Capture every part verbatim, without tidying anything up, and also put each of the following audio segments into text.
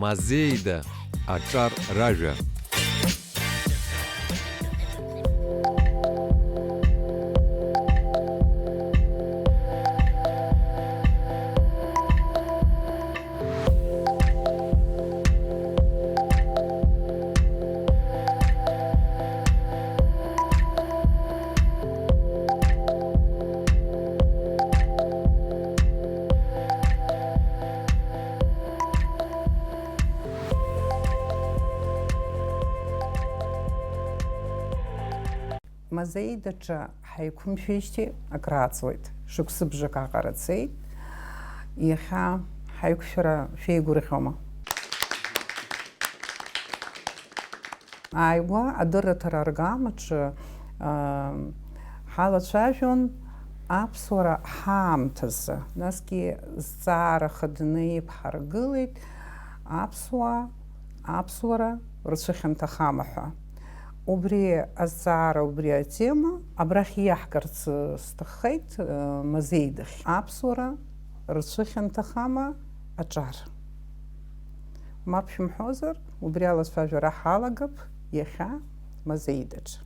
Мазеида, аҿар ражәа. Мазеидаҿы ҳаиқәымшәеижьҭеи акрааҵуеит, шықәсыбжак аҟара цеит, иахьа ҳаиқәшәара шәеигәырӷьома? Ааигәа адырраҭара аргамаҿы, аа, ҳалацәажәон аԥсуара ҳаамҭазы, насгьы зҵаара хаданы иԥҳаргылеит аԥсуаа, аԥсуара рцәыхьанҭахама ҳәа. Убри азҵаара, убри атема абрахь иаҳгарц сҭаххеит, э, Мазеидахь. Аԥсуара рцәыхьанҭахама аҿар? Мап шәымҳәозар, убри алацәажәара ҳалагап иахьа Мазеидаҿы.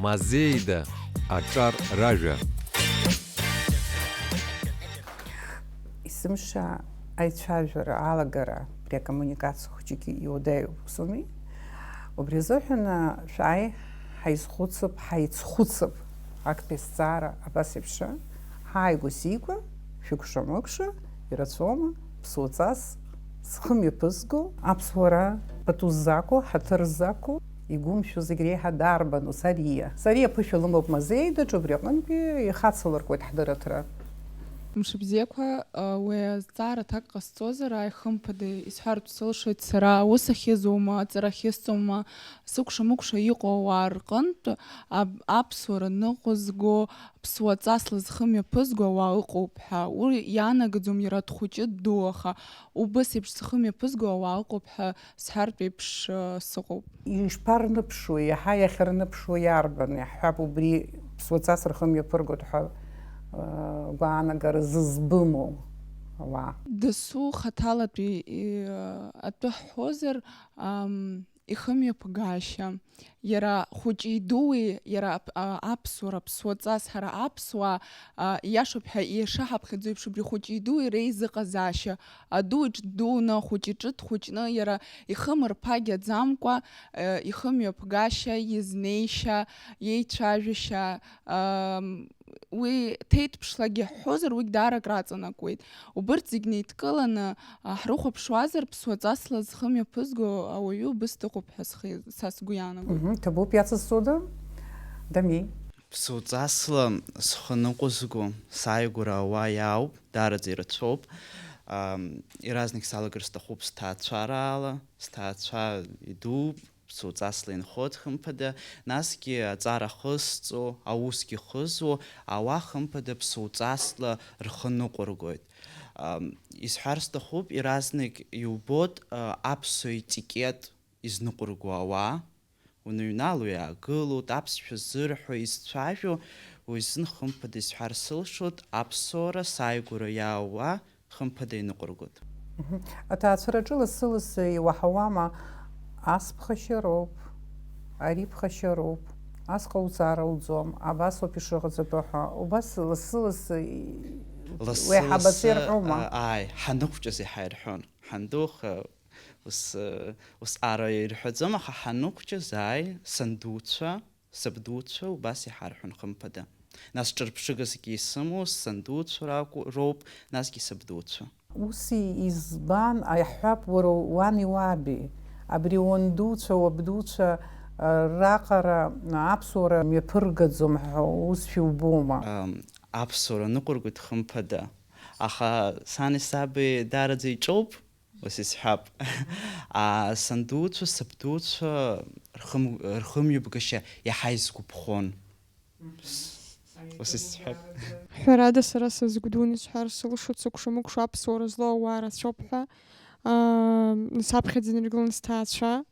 Мазеида, аҿар ражәа. Есымша аицәажәара алагара абри акоммуникациа хәыҷык иуадаҩуп, ус ауми? Убри азыҳәан, а, шәааи, ҳаизхәыцып, ҳаицхәыцып актәи азҵаара абас еиԥш, ҳааигәа-сигәа, шәыкәша-мыкәша, ирацәоума, ԥсуаҵас зхы мҩаԥызго, аԥсуара пату ззақәу, ҳаҭыр ззақәу, игәымшәо зегь реиҳа дарбану? Сариа. Сариа ԥышәа лымоуп Мазеидаҿы, убри аҟынтәи ихацалыркуеит ҳдырраҭара. Мшыбзиақәа, уи азҵаара аҭак ҟасҵозар, ааи, хымԥада, исҳәартә сылшоит сара, аус ахьызума, аҵара ахьысҵома, сыкәша-мыкәша иҟоу ауаа рҟынтә аб-, аԥсуара ныҟәызго, ԥсуаҵасла зхы мҩаԥызго ауаа ыҟоуп ҳәа. Уи иаанагаӡом иара дхәыҷы, дду, аха убас еиԥш зхы мҩаԥызго ауаа ыҟоуп ҳәа сҳәартә еиԥш, э, сыҟоуп. Ишԥарныԥшуеи, иаҳа иахьырныԥшуа иарбан? Иаҳҳәап, убри ԥсуаҵас рхы мҩаԥыргоит ҳәа, э, гәаанагара зызбымоу ауаа. Дасу хаҭалатәи, э, атәы ҳҳәозар, ам, ихымҩаԥгашьа, иара хәыҷи-дуи, иара ап-, а, аԥсуара, аԥсуаҵас, ҳара аԥсуаа, а, ииашоуп ҳәа ишаҳаԥхьаӡо еиԥш, убри хәыҷи-дуи реизыҟазаашьа, аду иҿы ддуны, ахәыҷ иҿы дхәыҷны, иара ихы мырԥагьаӡамкәа, а, ихымҩаԥгашьа, изнеишьа, иеицәажәашьа, ам, уи ҭеиҭԥшлагьы ҳҳәозар, уигь даара акраҵанакуеит. Убырҭ зегь неидкыланы, а, ҳрыхәаԥшуазар, ԥсуаҵасла зхы мҩаԥызго ауаҩы убыс дыҟоуп ҳәа схы, са сгәы иаанагоит. Мгм, ҭабуп, иацызҵода? Дамеи. Ԥсуаҵасла схы ныҟәызго, сааигәара ауаа иаауп, даараӡа ирацәоуп. Ам, иаразнак салагар сҭахуп сҭаацәараала, сҭаацәа идууп, ԥсуаҵасла инхоит, хымԥада, насгьы аҵара хызҵо, аусгьы хызуа ауаа, хымԥада, ԥсуаҵасла рхы ныҟәыргоит. Ам, исҳәар сҭахуп, иаразнак иубоит, а, аԥсуа етикет изныҟәырго ауаа, уныҩнало иаагылоит, аԥсшәа зырҳәо, изцәажәо, уи азын, хымԥада, исҳәар сылшоит, аԥсуара сааигәара иаауа, хымԥада, иныҟәыргоит. Мгм. Аҭаацәараҿы лассы-лассы иуаҳауама, ас ԥхашьароуп, ари ԥхашьароуп, ас ҟауҵар ауӡом, абас ауп ишыҟаҵатәу ҳәа, убас лассы-лассы и-, лассы-лассы, уеиҳабацәа ирҳәома? А, ааи, ҳаныхәҷыз иаҳа ирҳәон. Ҳандуха ус, ус ара ирҳәаӡом, аха ҳаныхәҷыз, ааи, сандуцәа, сабдуцәа убас иҳарҳәон, хымԥада. Нас ҿырԥшыгасгьы исымоу сандуцәа ракәу-, роуп, насгьы сабдуцәа. Ус избан, иаҳҳәап, уара уани уаби, абри уандуцәа, уабдуцәа, а, раҟара аԥсуара мҩаԥыргаӡом ҳәа ус шәубома? Ам, аԥсуара ныҟәыргоит, хымԥада. Аха сани саби даараӡа иҿоуп. Ус исҳәап. А, сандуцәа, сабдуцәа рхым-, рхымҩаԥгашьа иаҳа исгәаԥхон. Ус исҳәап. Ҳәарада, сара сазгәдуны исҳәар сылшоит, сыкәша-мыкәша аԥсуара злоу ауаа рацәоуп ҳәа. Аа, саԥхьаӡа инаргылан сҭаацәа.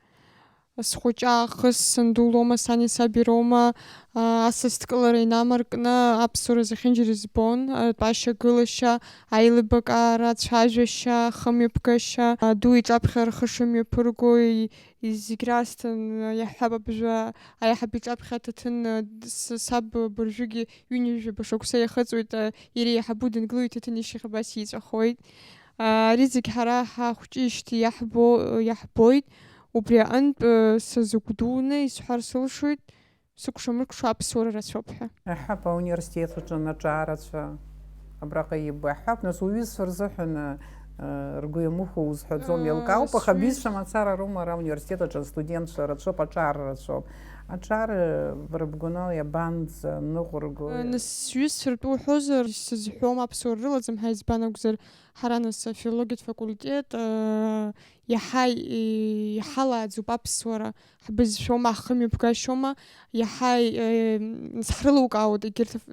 Схәыҷы аахыс санду лоума, сани саби роума, аа, асасдкылара инамаркны аԥсуара зехьынџьара избон, атәашьа-гылашьа, аилибакаара, ацәажәашьа, ахымҩаԥгашьа, аду иҿаԥхьа рхы шымҩаԥырго, и-, и-, зегь раасҭа, н-, иаҳҳәап, абыржәы аиҳаб иҿаԥхьа аҭаҭын, д-, с-, саб абыржәгьы ҩынҩажәаба шықәса иахыҵуеит, а, иреиҳабу дангылоу иҭаҭын ишьҭахь абас иҵәахоит. А, ари зегь ҳара ҳахәҷыжьҭеи иаҳбо-, иаҳбоит. Убри аҟынтә, э, сазыгәдуны исҳәар сылшоит, сыкәша-мыкәша аԥсуара рацәоуп ҳәа. Аҳәап, ауниверситет аҿы аҿарацәа абраҟа ибо. Аҳәап, нас уҩызцәа рзыҳәан, э, ргәы иамыхәо узҳәаӡом, аа, еилкаауп, аха сҩызцәа бҩызцәа мацара роума ара ауниверситет аҿы астудентцәа рацәоуп, аҿар рацәоуп. Аҿар, э, бара бгәанала иабанӡаныҟәыргои? Э, нас сҩызцәа ртәы уҳәозар, сызҳәом, аԥсуара рылаӡам ҳәа, избан акәзар, ҳара нас афилологиатә факультет, э, иаҳа, э, иҳалааӡоуп аԥсуара, ҳбызшәома, ҳхымҩаԥгашьома, иаҳа, э, нас ҳрылукаауеит егьырҭ аф-,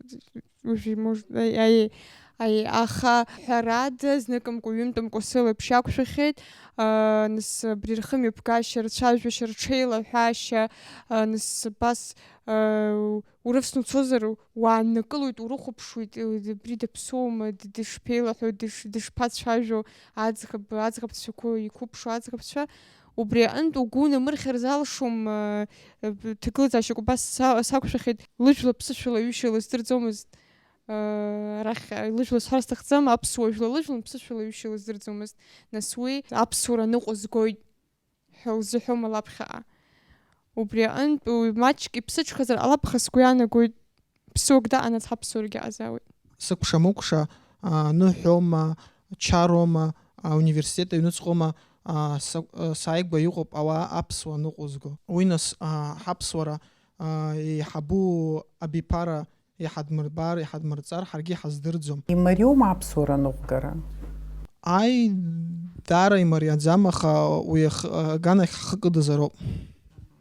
уажәы, мож-, аи, аи, аи, аха ҳәарада, зныкымкәа, ҩынтәымкәа сылаԥш иақәшәахьеит, э, нас абри рхымҩаԥгашьа, рцәажәашьа, рҽеилаҳәашьа, э, нас абас, э, урывсны уцозар, уааннакылоит, урыхәаԥшуеит, э, абри даԥсуоума, д-, дышԥеилаҳәоу, дыш-, дышԥацәажәо, аӡӷаб, аӡӷабцәақәа, иқәыԥшу аӡӷабцәа. Убри аҟынтә угәы унамырхьыр залшом, э, э, б-, ҭагылазаашьак убас са-, сақәшәахьеит, лыжәла ԥсышәала ҩышьа лыздырӡомызт. Э, арахь, э, лыжәла сҳәар сҭахӡам, аԥсуа жәла лыжәла ԥсышәала ҩышьа лыздырӡомызт. Нас уи аԥсуара ныҟәызгоит ҳәа лзыҳәома лаԥхьаҟа? Убри аҟынтә уи маҷк иԥсыҽхазар ҟалап, аха сгәы иаанагоит, ԥсуак даҟанаҵ ҳаԥсуарагьы ҟазаауеит. Сыкәша-мыкәша, а, ныҳәоума, чароума, а, университет аҩныҵҟоума, а, са-, а, сааигәа иҟоуп ауаа аԥсуа ныҟәызго. Уи нас, а, ҳаԥсуара, а, еиҳабу абиԥара иҳадмырбар, иҳадмырҵар, ҳаргьы иҳаздырӡом. Имариоума аԥсуара ныҟәгара? Ааи, даара имариаӡам, аха уи ах-, аганахь ҳхы кыдызароуп.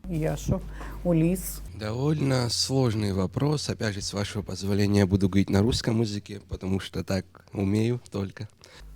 Иашоуп. Улис? Довольно сложный вопрос. Опять же, с вашего позволения, буду говорить на русском языке, потому что так умею только.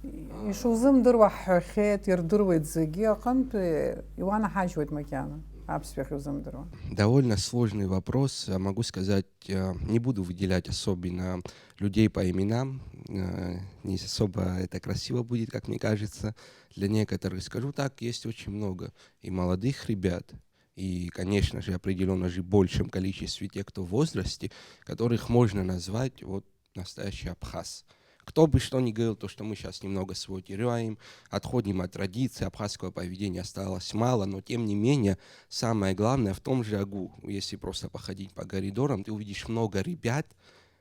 Ишузымдыруа ҳҳәахьеит, ирдыруеит зегьы, аҟынтәи иуанаҳажьуеит макьана, аԥсшәахь иузымдыруа. Довольно сложный вопрос. А могу сказать, э, не буду выделять особенно людей по именам. Э, не особо это красиво будет, как мне кажется, для некоторых. Скажу так, есть очень много и молодых ребят, и, конечно же, определённо же большем количестве тех, кто в возрасте, которых можно назвать вот настоящий абхаз. Кто бы что ни говорил, то, что мы щас немного с вами теряем, отходим от традиции, абхазского поведения осталось мало, но тем не менее, самое главное в том же Агу, если просто походить по коридорам, ты увидишь много ребят,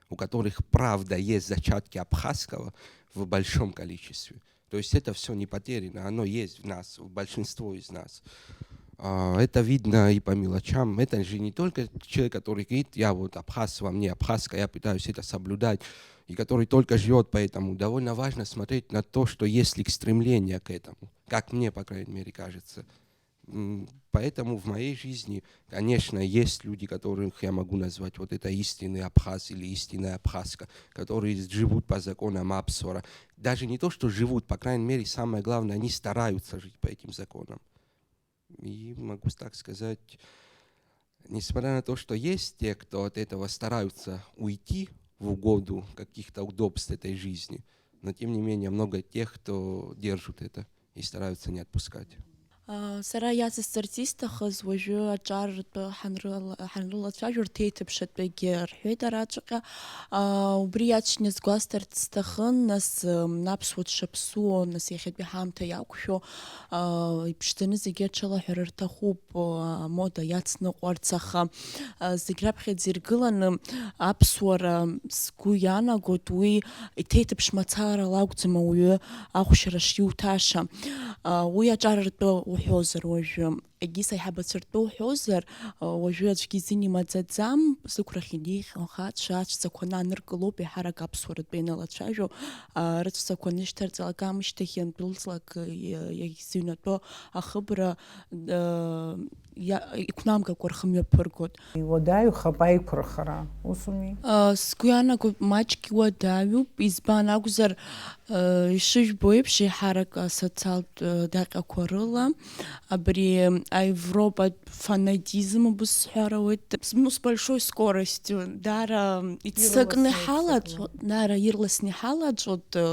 у которых правда есть зачатки абхазского в большом количестве. То есть это всё не потеряно, оно есть в нас, в большинство из нас. А, это видно и по мелочам. Это же не только человек, который говорит: «Я вот абхаз, во мне абхазка, я пытаюсь это соблюдать», и который только живёт по этому. Довольно важно смотреть на то, что есть ли стремление к этому, как мне, по крайней мере, кажется. М, поэтому в моей жизни, конечно, есть люди, которых я могу назвать вот это истинный абхаз или истинная абхазка, которые живут по законам Апсора. Даже не то, что живут, по крайней мере, самое главное, они стараются жить по этим законам. И могу так сказать, несмотря на то, что есть те, кто от этого стараются уйти в угоду каких-то удобств этой жизни, но тем не менее много тех, кто держит это и стараются не отпускать. А, сара иацысҵарц исҭахыз, уажәы аҿар ртәы ҳанрыла-, ҳанрылацәажәо, рҭеиҭыԥшатәгьы рҳәеит араҵәҟьа. А, убри иаҵшьны сгәасҭарц сҭахын, нас, м, аԥсуа дшаԥсуо, нас иахьатәи ҳаамҭа иақәшәо, а, иԥшӡаны зегьы аҽылаҳәара рҭахуп, а, амода иацныҟәарц, аха, а, зегь раԥхьаӡа иргыланы аԥсуара, сгәы иаанагоит, уи иҭеиҭыԥш мацарала акәӡам ауаҩы ахәшьара шиуҭаша. А, уи аҿар ртәы уҳәозар уажәы, егьыс аиҳабацәа ртәы уҳәозар, а, уажәы аӡәгьы изын имаӡаӡам, зықәрахь инеихьоу ахацәа ацәцақәа наныркылоуп, еиҳарак аԥсуаратәы ианылацәажәо, а, рыцәцақәа нышьҭарҵалак аамышьҭахь иандәылҵлак, иа-, иагьзыҩнатәо ахыбра, а, иа-, иқәнамгакәа рхы мҩаԥыргоит. Иуадаҩхап аиқәырхара, ус ауми? А, сгәы иаанагоит, маҷк иуадаҩуп, избан акәзар, а, ишыжәбо еиԥш, еиҳарак асоциалтә, а, даҟьақәа рыла абри аевропатә фанатизм, убыс сҳәар ауеит, с-, ну, с большой скоростью, даара иццакны Ирласны иҳалаҵәо, иццакны. Даара ирласны иҳалаҵәот, э,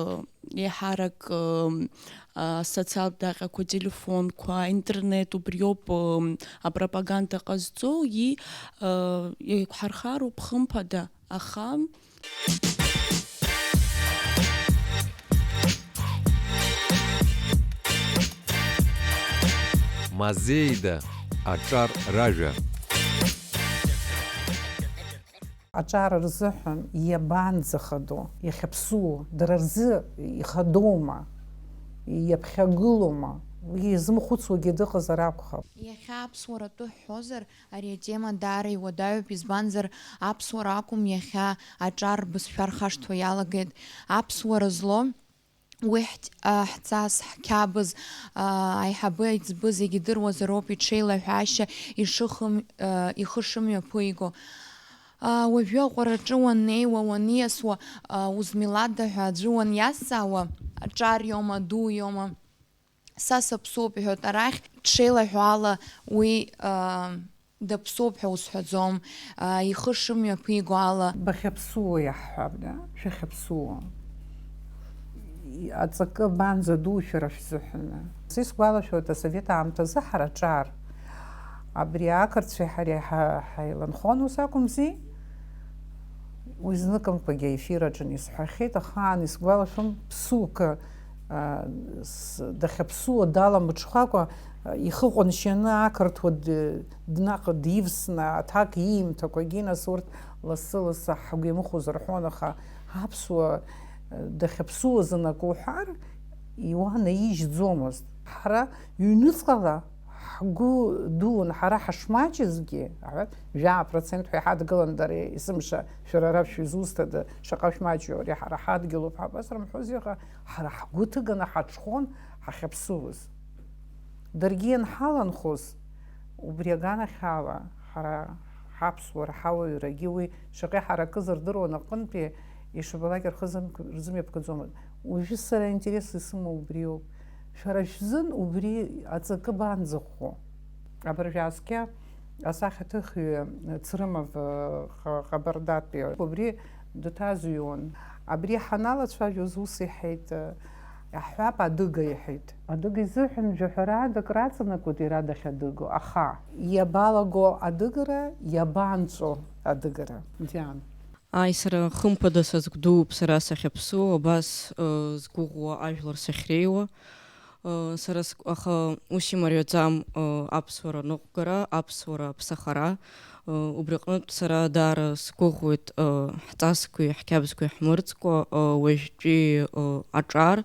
еиҳарак, э, асоциалтә даҟьақәа, ателефонқәа, аинтернет, убриоуп, э, апропаганда ҟазҵо, и, э, еиқәҳархароуп, хымԥада, аха Мазеида, аҿар ражәа. Аҿар рзыҳәан иабанӡахадоу, иахьаԥсуо, дара рзы ихадоума, иаԥхьагылоума, уи изымхәыцуагьы дыҟазар акәхап. Иахьа аԥсуара атәы ҳҳәозар, ари атема даара иуадаҩуп, избанзар, аԥсуара акәым иахьа аҿар рбызшәа рхашҭуа иалагеит. Аԥсуара зло, уи ҳт-, а, ҳҵас, ҳқьабз, а, аиҳабы аиҵбы зегьы идыруазароуп иҽеилаҳәашьа ишыхым-, а, ихы шымҩаԥиго. А, уажәы аҟәараҿы уаннеиуа, уаниасуа, а, узмилада ҳәа аӡәы уаниазҵаауа, аҿар иоума, аду иоума? Са саԥсуоуп иҳәоит, арахь дшеилаҳәо ала уи, аа, даԥсуоуп ҳәа узҳәаӡом, аа, ихы шымҩаԥиго ала. Бахьаԥсуо иаҳҳәап, да? Шәахьаԥсуо. Аҵакы банӡа ду шәара шәзыҳәаны. Са исгәалашәоит, асовет аамҭазы ҳара аҿар, абри ақырҭцәеи ҳареи ҳа-, ҳаиланхон, ус акәымзи? Уи зныкымкәагьы аефир аҿы исҳәахьеит, ахаан исгәалашәом, ԥсук, а, с-, дахьаԥсуа даламҽхакәа, а, ихы ҟәыншьаны ақырҭуа д-, днаҟ-, дивсны, аҭак иимҭакәагьы, нас урҭ лассы-лассы ҳгәы иамыхәо рҳәон, аха аԥсуа, а, дахьаԥсуаз анакы уҳәар, иуанаижьӡомызт. Ҳара ҩнуҵҟала ҳгәы дууан, ҳара ҳашмаҷызгьы, аҳәа, жәаа процент ҳәа иҳадгылан, дара есымша, шәара ара шәызусҭада, шаҟа шәмаҷу ари, ҳара ҳадгьылуп, ҳабас рымҳәози, аха ҳара ҳгәы ҭыганы ҳаҽхон ҳахьаԥсуаз. Даргьы ианҳаланхоз, убри аганахьала, ҳара ҳаԥсуара, ҳауаҩрагьы уи шаҟа иҳаракыз рдыруан аҟынтәи, ишабалак рхы зым-, рзымҩаԥгаӡомызт. Уажәы сара аинтерес исымоу убриоуп. Шәара шәзын убри аҵакы банӡахәо? Абыржәы ааскьа асахьаҭыхҩы Црымов, ҟа-, Ҟабардатәи убри дҭазыҩуан. Абри ҳаналацәажәоз ус иҳәеит, иаҳҳәап, адыга иҳәеит. Адыга изыҳәан жәаҳәарада акраҵанакуеит иара дахьадыго, аха. Иабалаго адыгара, иабанҵәо адыгара? Диана. Ааи, сара хымԥада са сгәдууп сара сахьаԥсуа, абас, ы, сгәыӷуа ажәлар сахьреиуа. Ы, сара ск-, аха ус имариаӡам, ы, аԥсуара аныҟәгара, аԥсуара аԥсахара. Ы, убри аҟнытә сара даара сгәыӷуеит, ы, ҳҵасқәеи ҳқьабзқәеи ҳмырӡкәа, ы, уажәтәи, ы, аҿар,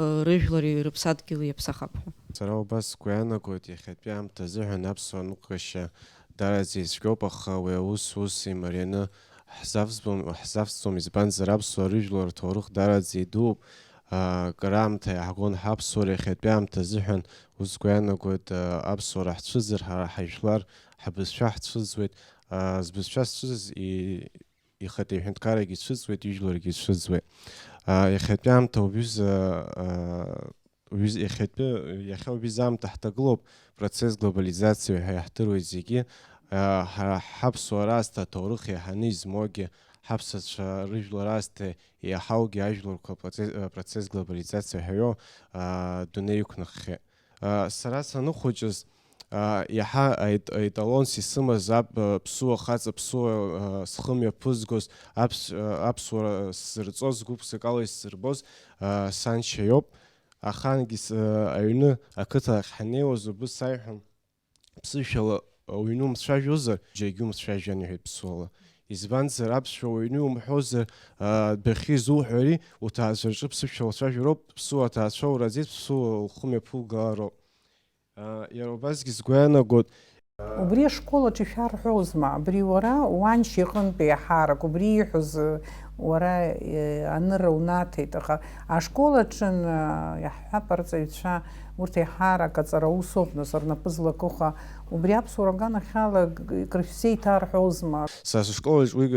ы, рыжәлари рыԥсадгьыли иаԥсахап ҳәа. Сара убас сгәы иаанагоит, иахьатәи аамҭа азыҳәан аԥсуа ныҟәгашьа даараӡа ицәгьоуп, аха уи аус ус имарианы ҳзавсӡом, ҳзавсӡом, избанзар, аԥсуаа рыжәлар рҭоурых даараӡа идууп. Аа, кыраамҭа иаҳгон ҳаԥсуара, иахьатәи аамҭа азыҳәан ус сгәы иаанагоит, аа, аԥсуара ҳцәыӡыр, ҳара ҳажәлар, ҳбызшәа ҳцәыӡуеит. Аа, збызшәа зцәыӡыз и-, ихатәи аҳәынҭқаррагьы ицәыӡуеит, ижәларгьы ицәыӡуеит. Аа, иахьатәи аамҭа убҩыза, аа, Уи-, иахьатәи, иахьа убри аамҭа ҳҭагылоуп, процесс глобализациа ҳәа иаҳдыруеит зегьы. Ҳара ҳаԥсуара азҭа аҭоурых еиҳаны измоугьы, ҳаԥсацәа рыжәлар азҭа еиҳаугьы ажәларқәа процесс, процесс глобализациа ҳәа иоу, адунеи иқәнаххьеит. Сара саныхәыҷыз, иаҳа ает-, аеталонс исымаз аб-, ԥсуа хаҵа, ԥсуа, схы мҩаԥызгоз, аԥс-, аԥсуара сзырҵоз, гәык-ԥсыкала исзырбоз, саншьа иоуп. Ахаангьы с-, аҩны ақыҭа ахь ҳаннеиуаз убыс саиҳәон, ԥсышәала уҩны умцәажәозар, џьаргьы умцәажәан, иҳәеит ԥсуала. Избанзар, аԥсшәа уҩны иумҳәозар, адәахьы изуҳәари, уҭаацәараҿы ԥсышәала уцәажәароуп, ԥсуа аҭаацәа ураӡеит, ԥсуа ухы мҩаԥугалароуп. Иара убасгьы сгәы иаанагоит, Убри ашкол аҿы ишәарҳәозма? Абри уара уаншьа иҟынтәи аҳарак, убри ииҳәоз, уара, э, анырра унаҭеит, аха ашкол аҿы, э, иаҳҳәап, арҵаҩцәа, урҭ еиҳарак аҵара усоуп, нас, рнапы злакыха, убри аԥсуара аганахьала г-, крышәзеиҭарҳәозма? Са сышкол аҿы уи, э,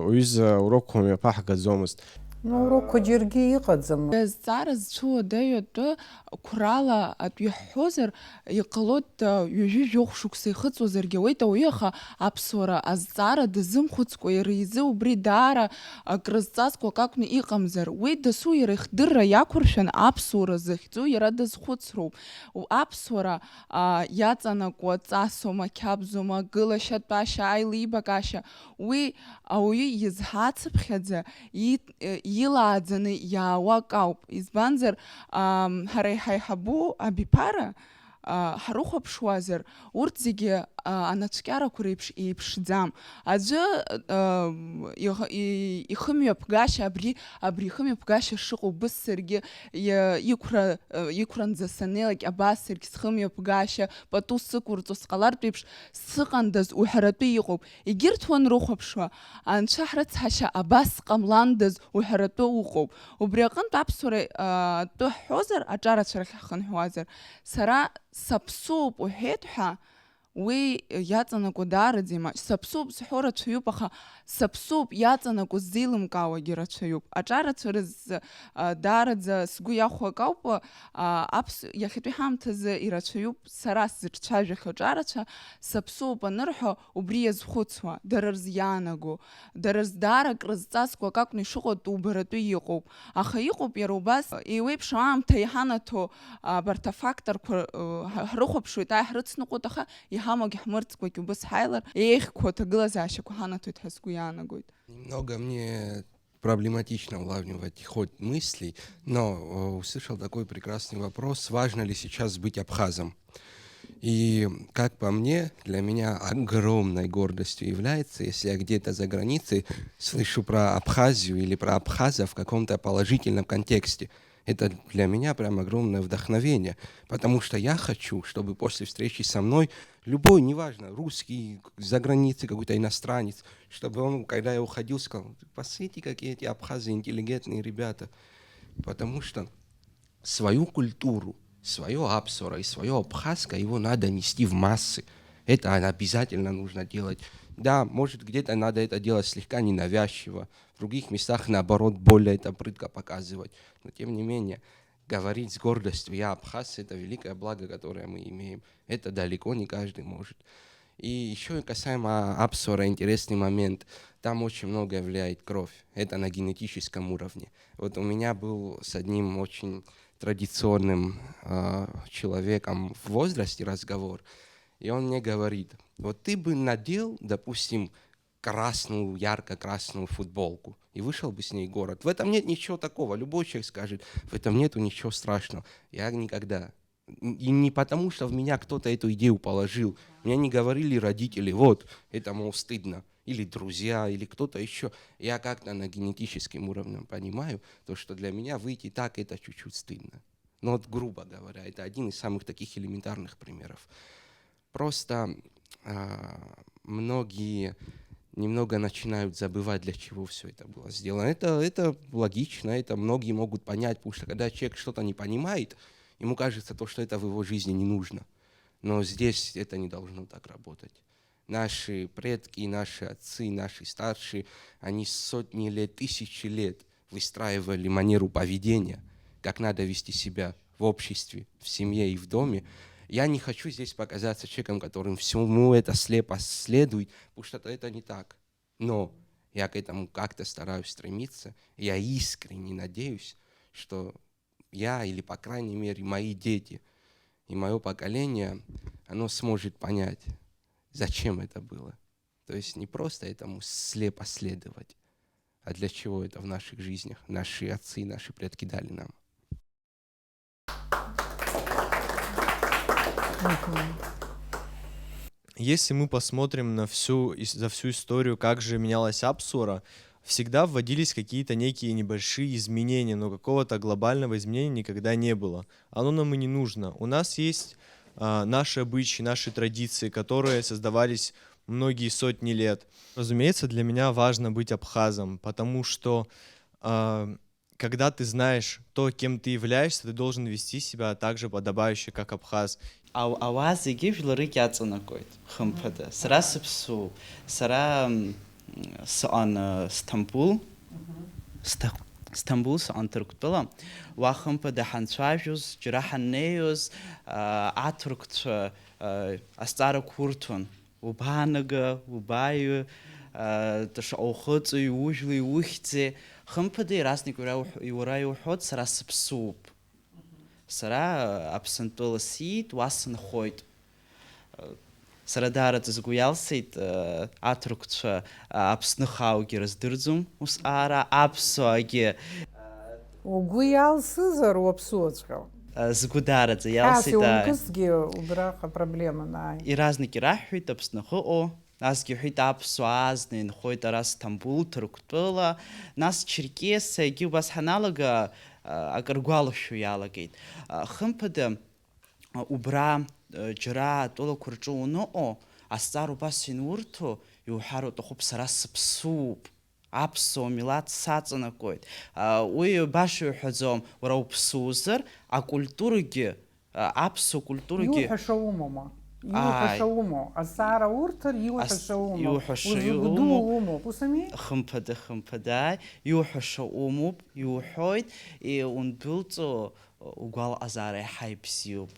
уҩыза урокқәа мҩаԥаҳгаӡомызт. Ну, урокқәа џьаргьы иҟаӡам. Азҵаара зцәуадаҩу атәы қәрала атәы иаҳҳәозар, иҟалоит, а, ҩажәи жәохә шықәса ихыҵуазаргьы ауеит ауаҩы, аха аԥсуара азҵаара дазымхәыцкәа, иара изы убри даара акрызҵазкуа акакәны иҟамзар, уи дасу иара ихдырра иақәыршәан аԥсуара захьӡу иара дазхәыцроуп. У-, аԥсуара, а, иаҵанакуа ҵасома, қьабзома, гылашьа-тәашьа, аилибакашьа, уи ауаҩы изҳацыԥхьаӡа, и-, э, илааӡаны иаауа акауп. Избанзар, ам, ҳара иҳаиҳабу абиԥара, а, ҳрыхәаԥшуазар, урҭ зегьы, а, анацәкьарақәа реиԥш еиԥшӡам. Аӡәы, а, иӷ-, и-, ихымҩаԥгашьа, абри, абри ихымҩаԥгашьа шыҟоу бысзаргьы, иа-, иқәра, а, иқәранӡа саннеилак, абас саргь схымҩаԥгашьа пату сықәырҵо сҟалартә еиԥш сыҟандаз уҳәаратәы иҟоуп. Егьырҭ уанрыхәаԥшуа, анцәа ҳрыцҳашьа абас сҟамландаз уҳәаратәы уҟоуп. Убри аҟынтә аԥсуара, а, атәы ҳҳәозар, аҿарацәа рахь ҳхынҳәуазар, сара саԥсуоуп уҳәеит ҳәа, уи иаҵанакуа даараӡа имаҷ. Саԥсуоуп зҳәо рацәаҩуп, аха саԥсуоуп иаҵанакуа ззеилымкаауагьы рацәаҩуп. Аҿарацәа рзы, а, даараӡа сгәы иахәо акауп, а, аԥс-, иахьатәи ҳаамҭазы ирацәаҩуп сара сзыҿцәажәахьоу аҿарацәа, саԥсуоуп анырҳәо, убри иазхәыцуа, дара рзы иаанаго, дара рзы даара акрызҵазкуа акакәны ишыҟоу атәы убаратәы иҟоуп. Аха иҟоуп иара убас, еиуеиԥшым аамҭа иҳанаҭо абарҭ афакторқәа, э, ҳа-, ҳрыхәаԥшуеит, ааи ҳрыцныҟәоит, аха иҳамагь ҳмырӡкәагь убыс ҳаилар, еиӷьқәоу аҭагылазаашьақәа ҳанаҭоит ҳәа сгәы иаанагоит. Немного мне проблематично улавливать ход мыслей, но э, услышал такой прекрасный вопрос, важно ли сейчас быть абхазом. И, как по мне, для меня огромной гордостью является, если я где-то за границей слышу про Абхазию или про абхаза в каком-то положительном контексте. Это для меня прям огромное вдохновение, потому что я хочу, чтобы после встречи со мной любой, неважно, русский, за границей какой-то иностранец, чтобы он, когда я уходил, сказал: «Посмотрите, какие эти абхазы интеллигентные ребята». Потому что свою культуру, свое абсора и свое абхазское, его надо нести в массы. Это обязательно нужно делать. Да, может, где-то надо это делать слегка ненавязчиво, в других местах, наоборот, более это прытко показывать. Но, тем не менее, говорить с гордостью: «Я абхаз», это великое благо, которое мы имеем. Это далеко не каждый может. И еще касаемо абсора, интересный момент. Там очень многое влияет кровь. Это на генетическом уровне. Вот у меня был с одним очень традиционным э, человеком в возрасте разговор, и он мне говорит: «Вот ты бы надел, допустим, красную, ярко-красную футболку и вышел бы с ней в город. В этом нет ничего такого». Любой человек скажет: «В этом нету ничего страшного». Я никогда. И не потому, что в меня кто-то эту идею положил. Мне не говорили родители: «Вот, это, мол, стыдно». Или друзья, или кто-то еще. Я как-то на генетическом уровне понимаю, то, что для меня выйти так, это чуть-чуть стыдно. Но вот, грубо говоря, это один из самых таких элементарных примеров. Просто а, многие немного начинают забывать, для чего все это было сделано. Это, это логично, это многие могут понять, потому что когда человек что-то не понимает, ему кажется то, что это в его жизни не нужно. Но здесь это не должно так работать. Наши предки, наши отцы, наши старшие, они сотни лет, тысячи лет выстраивали манеру поведения, как надо вести себя в обществе, в семье и в доме. Я не хочу здесь показаться человеком, которым всему это слепо следует, потому что это не так. Но я к этому как-то стараюсь стремиться. Я искренне надеюсь, что я или, по крайней мере, мои дети и мое поколение, оно сможет понять, зачем это было. То есть не просто этому слепо следовать, а для чего это в наших жизнях наши отцы и наши предки дали нам. Если мы посмотрим на всю, за всю историю, как же менялась Апсуара, всегда вводились какие-то некие небольшие изменения, но какого-то глобального изменения никогда не было. Оно нам и не нужно. У нас есть а, наши обычаи, наши традиции, которые создавались многие сотни лет. Разумеется, для меня важно быть абхазом, потому что а, когда ты знаешь то, кем ты являешься, ты должен вести себя так же подобающе, как абхаз. Ауаа зегьы жәларык иаҵанакуеит, хымԥада. Сара сыԥсуоуп. Сара сыҟан Сҭампул. Сҭа- Сҭамбул сыҟан Ҭырқәтәыла, уа хымԥада ҳанцәажәоз, џьара ҳаннеиуаз, аа, аҭырқәцәа, аа, азҵаарақәа урҭон. Убаанага, убааҩы, аа, шаҟа ухыҵи, ужәлеи, ухьӡи. Хымԥада, иаразнак уара иуҳ-, уара иуҳәоит, сара сыԥсуп. Сара Аԥсынтәыла сиит, уа сынхоит. Сара даараӡа сгәы иалсит, аҭырқәцәа, Аԥсны хааугьы рыздырӡом, ус аара аԥсуаагьы. Угәы иалсызар уаԥсуаҵәҟьоу? Сгәы даараӡа иалсит, Хьаас иумкызҭгьы убраҟа проблеман, ааи. Иаразнак ираҳҳәеит Аԥсны ахьыҟоу, насгьы иҳәеит аԥсуаа азна инхоит ара Сҭамбул, Ҭырқәтәыла, нас Черкесиагьы убас ҳаналага, акыр гәалашәо иалагеит. Хымԥада, убра, џьара атәылақәа рҿы уаныҟоу, азҵаара убас ианурҭо, иуҳәар уҭахуп, сара сыԥсуп, аԥсуа милаҭ саҵанакуеит. Уи баша иуҳәаӡом, уара уԥсузар, акультурагьы, аԥсуа культурагьы. Иуҳәаша умоума? Иуҳәаша Ааи. Умоу? Азҵаара урҭар, иуҳәаша Ас-, умоу? Иуҳәаша Узгәдуу умоу. Умоуп, ус ами? Хымԥада, хымԥада, ааи, иуҳәаша умоуп, иуҳәоит, и-, ундәылҵо, угәалаҟазаара иаҳа ибзиоуп.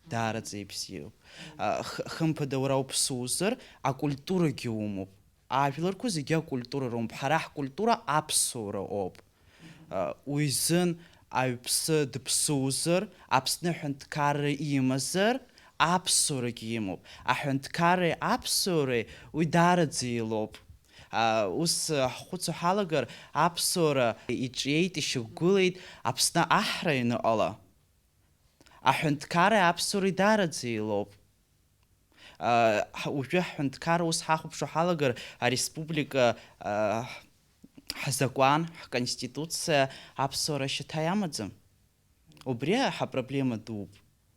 Даараӡа ибзиоуп. А, х-, хымԥада, уара уԥсузар, акультурагьы умоуп. Ажәларқәа зегьы акультура рымоуп. Ҳара ҳкультура аԥсуара ауп. А, уи изын аҩԥсы дыԥсузар, Аԥсны аҳәынҭқарра имазар, аԥсуарагьы имоуп. Аҳәынҭқарреи аԥсуареи уи даараӡа еилоуп. А, ус, а, ҳхәыцуа ҳалагар, аԥсуара иҿиеит, ишьақәгылеит Аԥсны аҳра ианыҟала. Аҳәынҭқарреи аԥсуареи даараӡа еилоуп. А, ҳ-, уажәы ҳҳәынҭқарра ус ҳахәаԥшуа ҳалагар, ареспублика, а, ҳ-, ҳзакәан, ҳконституциа аԥсуара ашьаҭа иамаӡам. Убри ҳапроблема дууп.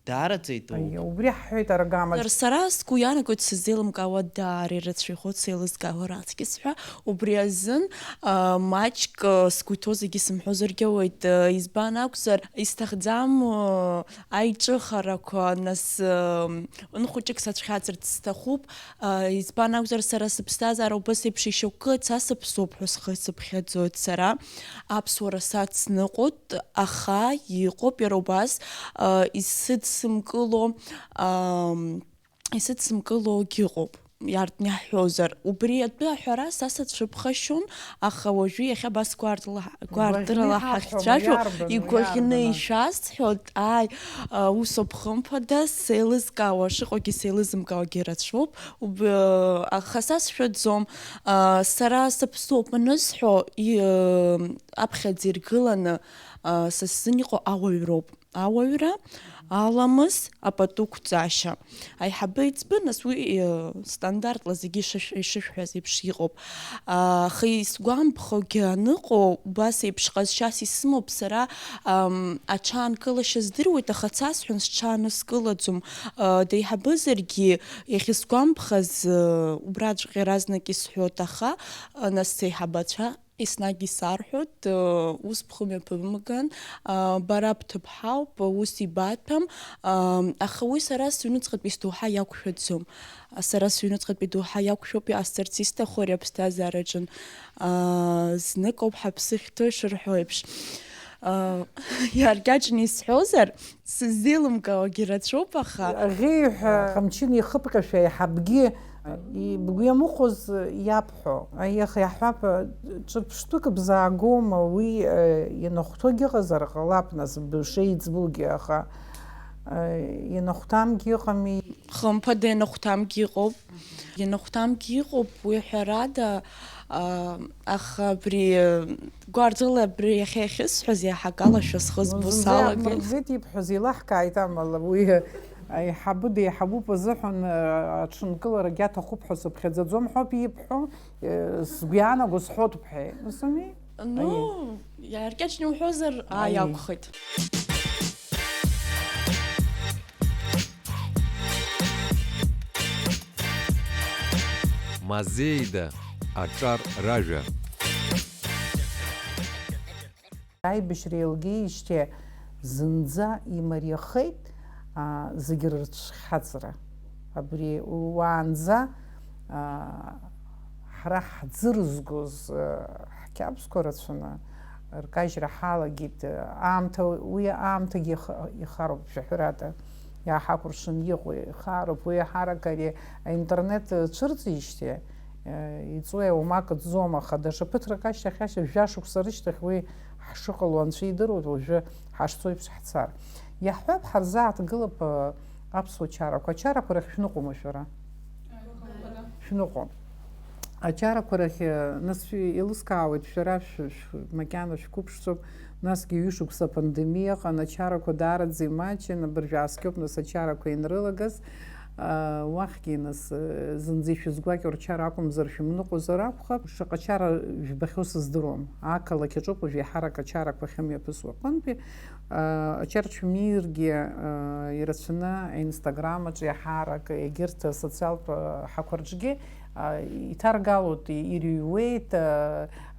Даараӡа идууп. Аиеи, убри ҳҳәеит аргама. Сара сгәы иаанагоит, сыззеилымкаауа даара ирацәаҩхоит сеилызкаауа раҵкыс ҳәа. Убри азын, а, маҷк, а, сгәы иҭоу зегьы сымҳәозаргьы ауеит, а, избан акәзар, исҭахӡам, а, аиҿыхарақәа, нас, а, ын хәыҷык сацәхьаҵырц сҭахуп, а, избан акәзар, сара сыԥсҭазаара убас еиԥш ишьақәгылеит, са сыԥсуп ҳәа схы сыԥхьаӡоит сара, аԥсуара сацныҟәоит, аха иҟоуп иара убас, а, исыдсымкыло, а, исыдсымкылогьы ыҟоуп. Иарҭ иаҳҳәозар, убри атәы аҳәара са сацәыԥхашьон, аха уажәы иахьа абас гәарҭла-, гәарҭарала Игәаӷьны иҳарҳәома, ҳахьцәажәо, иарбану, игәаӷьны иарбану? Ишәасҳәоит, ааи, а, ус ауп, хымԥада, сеилызкаауа шыҟоугьы сеилызымкаауагьы рацәоуп, уб-, аха са сшәаӡом, а, сара сыԥсуп анысҳәо, и-, аԥхьаӡа иргыланы, а, са сзын иҟоу ауаҩроуп. Ауаҩра, аламыс, апатуқәҵашьа. Аиҳабы еиҵбы, нас уи, э, стандартла зегьы ишышә-, ишышәҳәаз еиԥш иҟоуп. А, аха исгәамԥхогьы аныҟоу, убас еиԥш ҟазшьас исымоуп сара, ам, аҽаанкылашьа здыруеит, аха дсасҳәон сҽааныскылаӡом. А, деиҳабызаргьы, иахьысгәамԥхаз, э, убраҵәҟьа иаразнак исҳәоит, аха, а, нас сеиҳабацәа Еснагь исарҳәоит, ус бхы мҩаԥымган, бара бҭыԥҳауп, ус ибаҭәам, аха уи сара сыҩныҵҟатәи сдоуҳа иақәшәаӡом. Сара сыҩныҵҟатәи доуҳа иақәшәоуп, иҟасҵарц исҭаху ари аԥсҭазаараҿын. Знык ауп ҳаԥсы ахьҭоу ишырҳәо еиԥш. Иааркьаҿны исҳәозар, сыззеилымкаауагьы рацәоуп, аха. Аӷьеҩҳәа, ҟамчы неихыԥҟьашәа аиҳабгьы, и-, бгәы иамыхәоз иабҳәо. Аиеи, аха иаҳҳәап, ҿырԥштәык бзаагома, уи, э, ианахәҭоугьы ыҟазар ҟалап, нас, бшеиҵбугьы, аха, э, ианахәҭамгьы ыҟами. Хымԥада, ианахәҭамгьы ыҟоуп. Ианахәҭамгьы ыҟоуп, уи ҳәарада, а, аха абри, э, гәарҭала абри иахьа иахьысҳәаз иаҳа акалашәа схы збо Зынӡа салагеит. Иаҳмырӡеит ибҳәаз, еилаҳкааит амала, уи аиҳабы деиҳабуп азыҳәан, э, аҽынкыларагьы аҭахуп ҳәа сыԥхьаӡаӡом ҳәоуп ибҳәо, э, сгәы иаанаго сҳәоит бҳәеит. Ус ами? Ну, аиеи. Иааркьаҿны уҳәозар, ааи, аиеи, акәхеит. Мазеида, аҿар ражәа. Аибашьра еилгеижьҭеи зынӡа имариахеит, аа, зегь рыцәхьаҵра. Абри уаанӡа, аа, ҳара ҳӡы рызгоз, аа, ҳқьабзқәа рацәаны, Ркажьра ҳалагеит, аамҭа, уи аамҭагьы ихароуп, шәаҳәарада, иааҳакәыршан иҟоу ихароуп, уи аҳарак ари аинтернет цәырҵижьҭеи, иҵуеи аумак ӡом, аха даҽа ԥыҭрак ашьҭахь, ашьҭахь, жәа шықәса рышьҭахь уи ҳшыҟало анцәа идыруеит, уажәы ҳашцо еиԥш ҳцар. Иаҳҳәап, ҳарзааҭгылап аԥсуа чарақәа. Ачарақәа рахь шәныҟәома шәара? Шәныҟәон. Ачарақәа рахь, нас, еилыскаауеит, шәара шә-, шә-, макьана шәқәыԥшцәоуп, насгьы ҩышықәса апандемиа ыҟан, ачарақәа даараӡа имаҷын, абыржә ааскьоуп, нас, ачарақәа ианрылагаз, аа, уахьгьы, нас, зынӡа ишәызгәакьоу рчара акәымзар, шәымныҟәозар акәхап, шаҟа чара жәбахьоу сыздыруам, ақалақь аҿоуп уажә еиҳарак ачарақәа ахьымҩаԥысуа аҟынтәи, Ачарцәа миргьы ирацәаны аинстаграм аҿы иаҳарак, егьырҭ асоциалтә ҳақәа рҿгьы иҭаргалоит, ирыҩуеит,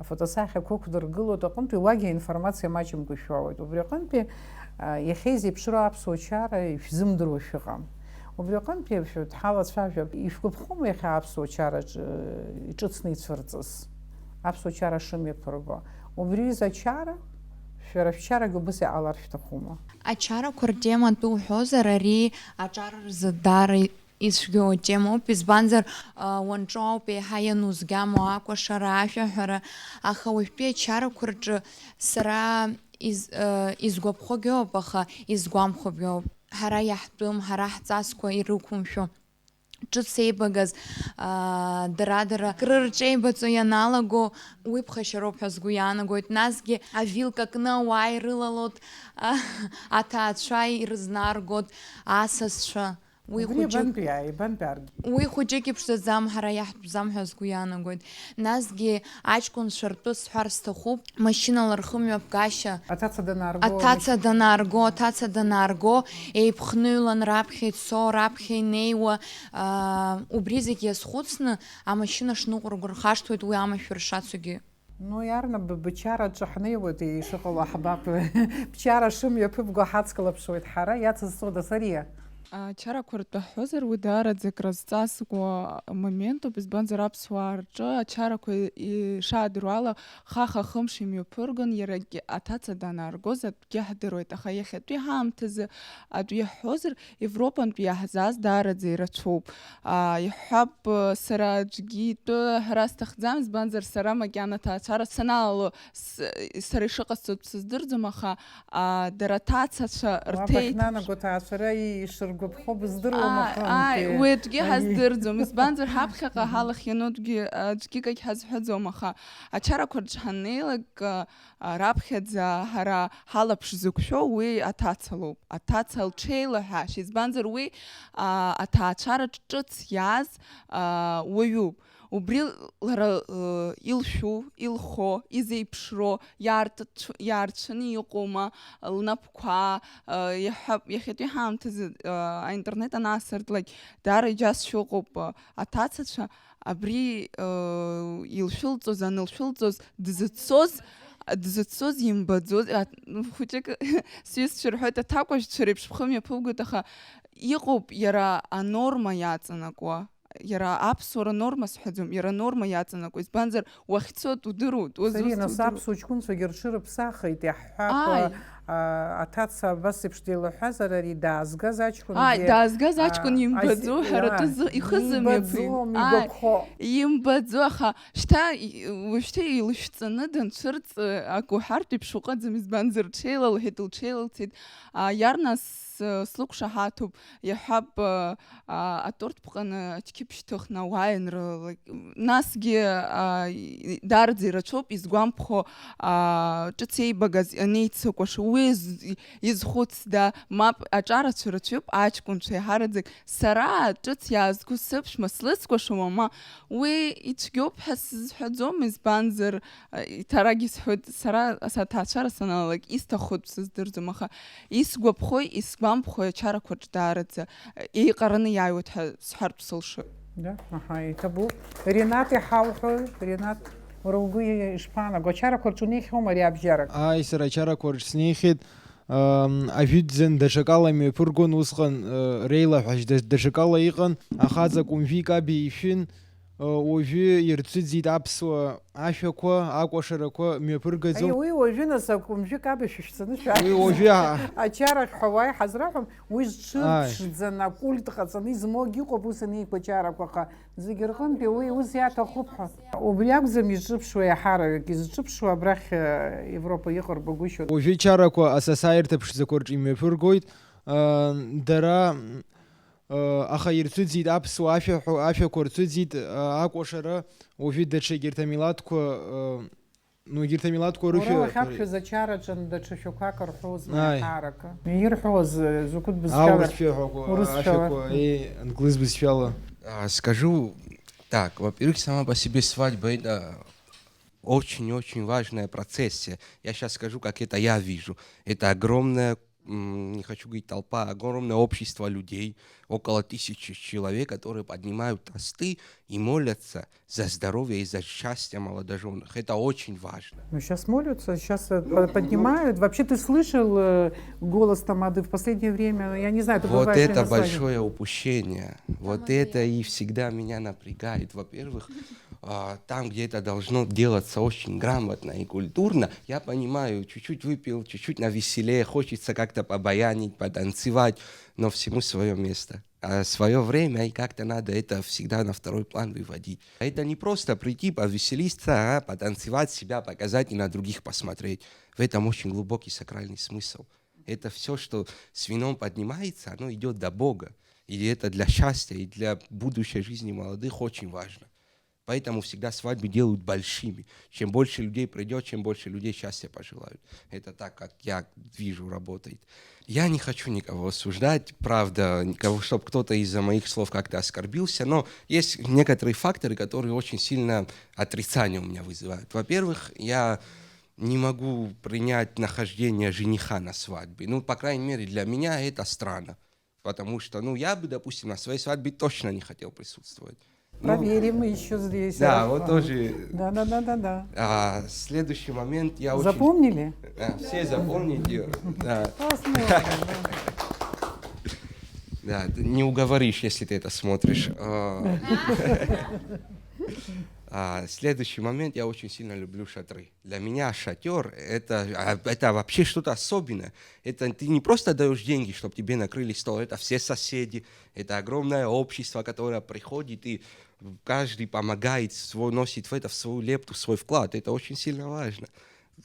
афотосахьақәа ықәдыргылоит, аҟынтәи уагьы аинформациа маҷымкәа ишәоуеит. Убри аҟынтәи иахьа изеиԥшроу аԥсуа чара ишәзымдыруа шәыҟам. Убри аҟынтәи шәҳалацәажәап, ишәгәаԥхома иахьа аԥсуа чараҿы иҿыцны ицәырҵыз? Аԥсуа чара шымҩаԥырго. Убри ҩыза ачара, шәара шәчарагьы убыс иҟалар шәҭахума? Ачарақәа ртема атәы уҳәозар, ари аҿар рзы даара ицәгьоу атемоуп, избанзар, уанҿоу ауп еиҳа ианузгьамоу акәашара, ашәаҳәара, аха уажәтәи ачарақәа рҿы сара из-, изгәаԥхогьы ауп, аха изгәамхогьы ауп. Ҳара иаҳтәым, ҳара ҳҵасқәа ирықәымшәо. Ҿыц еибагаз, аа, дара-дара акры рҿеибаҵо ианалаго, уи ԥхашьароуп ҳәа сгәы иаанагоит. Насгьы авилка кны ауаа ирылалоит, аҭаацәа ирызнаргоит, асасцәа. Уи Убри хәыҷык, ибантәи иааибантәи аргьы. Уи хәыҷык иԥшӡаӡам, ҳара иаҳтәӡам ҳәа сгәы иаанагоит. Насгьы аҷкәынцәа ртәы сҳәар сҭахуп, машьынала рхымҩаԥгашьа. Аҭаца данаарго, Аҭаца амашьына данаарго, аҭаца данаарго, еиԥхныҩлан раԥхьа ицо, раԥхьа инеиуа, аа, убри зегь иазхәыцны, амашьына шныҟәырго рхашҭуеит уи амашәыр шацугьы. Ну, иарна б-, бычараҿы ҳнеиуеит, ишыҟало ҳбап. Бчара шымҩаԥыбго ҳацклаԥшуеит ҳара, иацызҵода, Сариа? Ачарақәа ртәы ҳҳәозар, уи даараӡа акрызҵазкуа моментуп, избанзар, аԥсуаа рҿы ачарақәа, ишаадыруа ала, хаха-хымш имҩаԥыргон, иарагьы аҭаца данааргоз атәгьы ҳдыруеит, аха иахьатәи ҳаамҭазы атәы иаҳҳәозар, Европантәи иаҳзааз даараӡа ирацәоуп. Аа, иҳәап, сара аӡәгьы итәы ҳәара сҭахӡам, избанзар, сара макьана аҭаацәара саналало, с-, сара ишыҟасҵо сыздырӡом, аха, аа, дара аҭацацәа Уа рҭеит. Бахьнанаго аҭаацәара ишыргәаԥхо быздыруам Ааи, ааи, ахынтәи. Уи аӡәгьы Аи. Ҳаздырӡом, избанзар, ҳаԥхьаҟа Мгм. Ҳалахьану аӡәгьы, аӡәгьы акагь ҳазҳәаӡом, аха ачарақәа рҿы ҳаннеилак, а, а, раԥхьаӡа ҳара ҳалаԥш зықәшәо уи аҭацалоуп. Аҭаца лҽеилаҳәашьа, избанзар, уи, а, аҭаацәараҿ ҿыц иааз, а, уаҩуп. Убри лара, э, илшәу, илхо, изеиԥшро, иаарҭ-, иаарцәаны иҟоума лнапқәа, э, иаҳҳәап, иахьатәи ҳаамҭазы, э, аинтернет анаасыртлак, даара иџьасшьо ыҟоуп, э, аҭацацәа, абри, э, илшәылҵоз, анылшәылҵоз, дзыццоз, дзыццоз имбаӡоз, а, хәыҷык сҩызцәа рҳәоит, аҭакәажәцәа реиԥш бхы мҩаԥугоит, аха иҟоуп иара анорма иаҵанакуа. Иара аԥсуара норма сҳәаӡом, иара норма иаҵанакуа, избанзар, уахьцо удыруеит, Сариа, узусҭа нас удыруеит. Аԥсуа ҷкәынцәагьы рҽырыԥсахит, иаҳҳәап, Ааи. А, аҭаца абас еиԥш деилаҳәазар, ари даазгаз аҷкәынгьы, Ааи, даазгаз а, аҷкәын имбаӡо ази-, ҳәаратәы ааи, зы-, ихы зымҩаԥим. Имбаӡом, Ааи, игәаԥхо. Имбаӡо, аха шьҭа и-, уажәшьҭа илышәҵаны данцәырҵ, акы уҳәартә еиԥш уҟаӡам, избанзар, ҽеила лҳәеит, лҽеилалцеит. А, иарна с-, слықәшаҳаҭуп, иаҳҳәап, а, а, аторт ԥҟаны ачқьыԥ шьҭыхны ауаа ианрылалак. Насгьы, а, и-, даараӡа ирацәоуп изгәамԥхо, а, ҿыц еибагаз анеицыкәаша, уи из-, изхәыцда, мап, аҿарацәа рацәоуп аҷкәынцәа еиҳараӡак. Сара ҿыц иаазго сыԥшәма слыцкәашома, ма уи ицәгьоуп ҳәа сызҳәаӡом, избанзар, а, иҭарагьы сҳәоит, сара саҭаацәара саналалак исҭаху сыздырӡом, аха исгәаԥхои, исгәамԥхои ачарақәа рҿы даараӡа еиҟараны иааиуеит ҳәа сҳәартә сылшоит. Да, аҳа, иҭабуп. Ринат иҳауҳәои? Ринат, уара угәы ишԥаанаго? Ачарақәа рҿы унеихьоума ари абжьарак? Ааи, сара ачарақәа рҿы снеихьеит. Ам, ажәытәӡан даҽакала имҩаԥыргон усҟан, э, реилаҳәашьа да-, даҽакала иҟан, ахаҵа Кәымжәи Каби ишәын, уажәы ирцәыӡит аԥсуа ашәақәа, акәашарақәа мҩаԥыргаӡом. Аи, уи уажәы, нас, акәымжәы каба шәышәҵаны шәааи. Уи уажәы а- Ачарахь ҳәа уааи ҳазраҳәом, уи зҽырԥшӡаны, акульт ҟаҵаны измоугьы ыҟоуп, ус анеиқәа ачарақәа, аха зегьы рҟынтәи уи ус иаҭахуп ҳәа. Убри акәӡам изҿыԥшуа иаҳараҩык, изҿыԥшуа абрахь, э, Европа иҟарбагәышьоит. Уажәы ачарақәа асасааирҭа ԥшӡақәа рҿы имҩаԥыргоит, э, дара, э, аха ирцәыӡит аԥсуа ашәаҳәа-, ашәақәа рцәыӡит, э, акәашара, уажәы даҽа егьырҭ амилаҭқәа, э, ну, егьырҭ амилаҭқәа уара рышәа-, уахьаԥхьоз ачараҿы даҽа шәақәак рҳәозма, ааи, иаҳаракы? Ирҳәоз, э, закәытә бызшәала? Аурыс шәаҳәақәа, урыс шәала, ашәақәа, э, англыз бызшәала. А, скажу так, во-первых, сама по себе свадьба — это очень-очень важная процессия. Я щас скажу, как это я вижу. Это огромная, м, не хочу говорить толпа, огромное общество людей, около тысячи человек, которые поднимают тосты и молятся за здоровье и за счастье молодожённых. Это очень важно. Ну, щас молятся, щас, э, по-, поднимают. Вообще, ты слышал, э, голос тамады в последнее время? Я не знаю, ты бываешь ли на свадьбах? Вот это большое упущение. Вот это и всегда меня напрягает. Во-первых, а, там, где это должно делаться очень грамотно и культурно, я понимаю, чуть-чуть выпил, чуть-чуть навеселее, хочется как-то побаянить, потанцевать, но всему своё место. А своё время, и как-то надо это всегда на второй план выводить. Это не просто прийти, повеселиться, а потанцевать, себя показать и на других посмотреть. В этом очень глубокий сакральный смысл. Это всё, что с вином поднимается, оно идёт до Бога. И это для счастья, и для будущей жизни молодых очень важно. Поэтому всегда свадьбы делают большими. Чем больше людей придёт, чем больше людей счастья пожелают. Это так, как я вижу, работает. Я не хочу никого осуждать, правда, никого, чтоб кто-то из-за моих слов как-то оскорбился, но есть некоторые факторы, которые очень сильно отрицание у меня вызывают. Во-первых, я не могу принять нахождение жениха на свадьбе. Ну, по крайней мере, для меня это странно. Потому что, ну, я бы, допустим, на своей свадьбе точно не хотел присутствовать. Ну, проверим ещё здесь, да, вот тоже. Да, да, да, да, да. А, следующий момент я очень... Запомнили? А, все запомните. Да. Посмотрим, да. Да, ты не уговоришь, если ты это смотришь. А, а, следующий момент, я очень сильно люблю шатры. Для меня шатёр — это, а, это вообще что-то особенное. Это ты не просто даёшь деньги, чтоб тебе накрыли стол. Это все соседи, это огромное общество, которое приходит, и каждый помогает, свой, вносит в это в свою лепту, в свой вклад. Это очень сильно важно.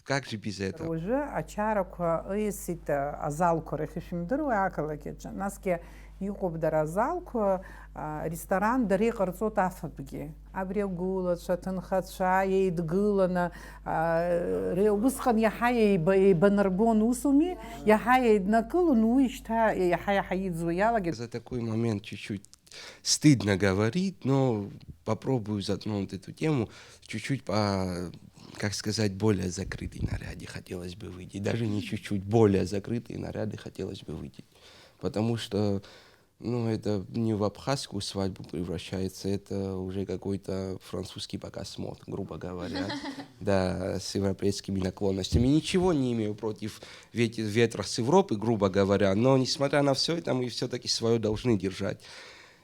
Как же без этого? Уажәы ачарақәа ыиасит, а, азалқәа рахь, ишәымдыруеи, ақалақь аҿы. Насгьы иҟоуп дара азалқәа, а, ресторан дара иҟарҵоит афатәгьы. Абри агәылацәа, аҭынхацәа еидгыланы, а, ре-, усҟан иаҳа еиба-, еибанарбон, усуми? Иаҳа еиднакылон, уи шьҭа иаҳа-иаҳа иӡуа иалагеит. За такой момент чуть-чуть стыдно говорить, но попробую затронуть эту тему. Чуть-чуть по, как сказать, более закрытый наряде хотелось бы выйти. Даже не чуть-чуть, более закрытые наряды хотелось бы выйти. Потому что, ну, это не в абхазскую свадьбу превращается, это уже какой-то французский показ мод, грубо говоря. Да, с европейскими наклонностями. Ничего не имею против вет-, ветра с Европы, грубо говоря, но, несмотря на всё это, мы всё-таки своё должны держать.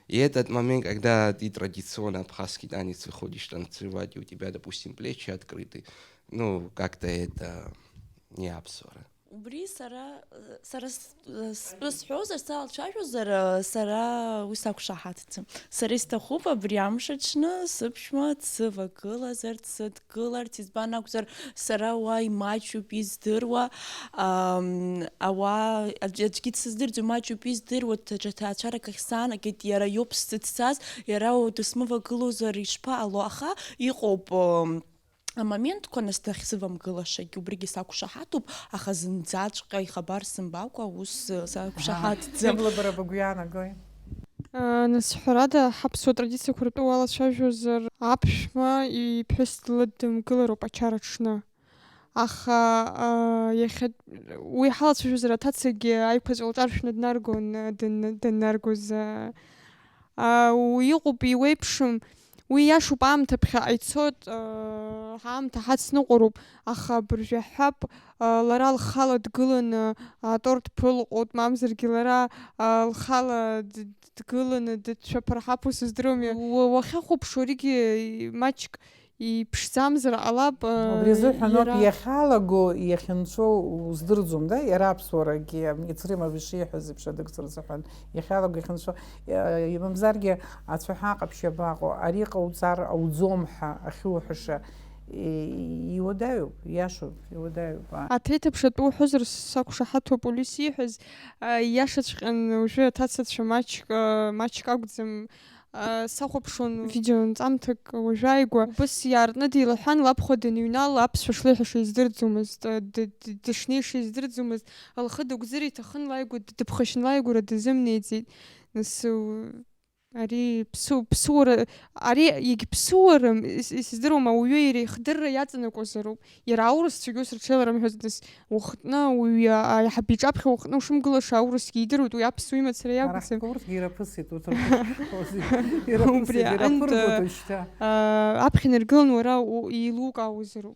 И этот момент, когда ты традиционно абхазский танец выходишь танцевать, и у тебя, допустим, плечи открыты, ну, как-то это не абсора. Убри сара, сара с-, стәы сҳәозар, салацәажәозар, сара уи сақәшаҳаҭӡам. Сара исҭахуп абри амш аҽны сыԥшәма дсывагылазар, дсыдгыларц, избан акәзар, сара уа имаҷуп издыруа, ам, ауаа аӡ-, аӡәгьы дсыздырӡом, имаҷуп издыруа, даҽа ҭаацәарак ахь саанагеит, иара иоуп сзыццаз, иара дысмывагылозар ишԥаҟало, аха иҟоуп, ам, амоментқәа, нас, дахьсывамгылашагь, убригьы сақәшаҳаҭуп, аха зынӡаҵәҟьа ихабар сымбакәа ус, э, сақәшаҳаҭӡам. Аҳа. Ибла бара быгәы иаанагои? Э, нас, ҳәарада, ҳаԥсуа традициақәа ртәы уалацәажәозар, аԥшәма иԥҳәыс длыдымгылароуп ачара аҽны. Аха, э, иахьа уи ҳалацәажәозар, аҭацагьы аиқәаҵәа лҿаршәны днаргон, э, дын-, даннаргоз, э, а, у-, иҟоуп, иуеиԥшым, Уи иашоуп, аамҭа ԥхьаҟа ицоит, э, ҳаамҭа ҳацныҟәароуп, аха абыржәы ҳҳәап, э, лара лхала дгыланы аторт ԥылҟәоит, мамзаргьы лара, э, лхала д-, д-, дгыланы дыцәаԥырҳаԥу сыздыруам. Уа-, уахьахәаԥшуа аригьы маҷк иԥшӡамзар ҟалап, э, Убри азыҳәан ауп иара иахьалаго, иахьынҵәо уздырӡом, да? Иара аԥсуарагьы, Ецрем абри шиҳәаз еиԥш, адыгцәа рзыҳәан иахьалаго, иахьынҵәо, э, имамзаргьы, ацәаҳәа ҟаԥшь абаҟоу? Ари ҟауҵар ауӡом ҳәа ахьуҳәаша, и-, иуадаҩуп, иашоуп, иуадаҩуп, а. Аҭеиҭыԥш атәы уҳәозар, сақәшаҳаҭуп Улис ииҳәаз, а, ииашаҵәҟьан, уажәы аҭацацәа маҷк, а, маҷк акәӡам, а, сахәаԥшуан видеонҵамҭак уажәааигәа. Убыс иаартны деилаҳәан, лабхәа даныҩнала, аԥсшәа шлеиҳәаша издырӡомызт, а, д-, д-, дышнеиша издырӡомызт, лхы дықәзар иҭахын, лааигәа д-, дыԥхашьан лааигәара дазымнеиӡеит. Нас, у-, Ари ԥсу-, ԥсуара, ари егьԥсуарам, ис-, исыздыруам, ауаҩы иара ихдырра иаҵанакуазароуп. Иара аурысцәагьы ус рҽеиларымҳәоз, нас, ухтны, уаҩы, а, аиҳаб иҿаԥхьа ухтны ушымгылаша аурысгьы идыруеит, уи аԥсуа имацара Арахь иакәӡам. Урҭгьы ираԥысит, урҭ рхы шхоз. Убри Ираԥысит, аҟынтә, ираԥыргоит уажәшьҭа. А, аԥхьа инаргылан уара у-, еилукаауазароуп.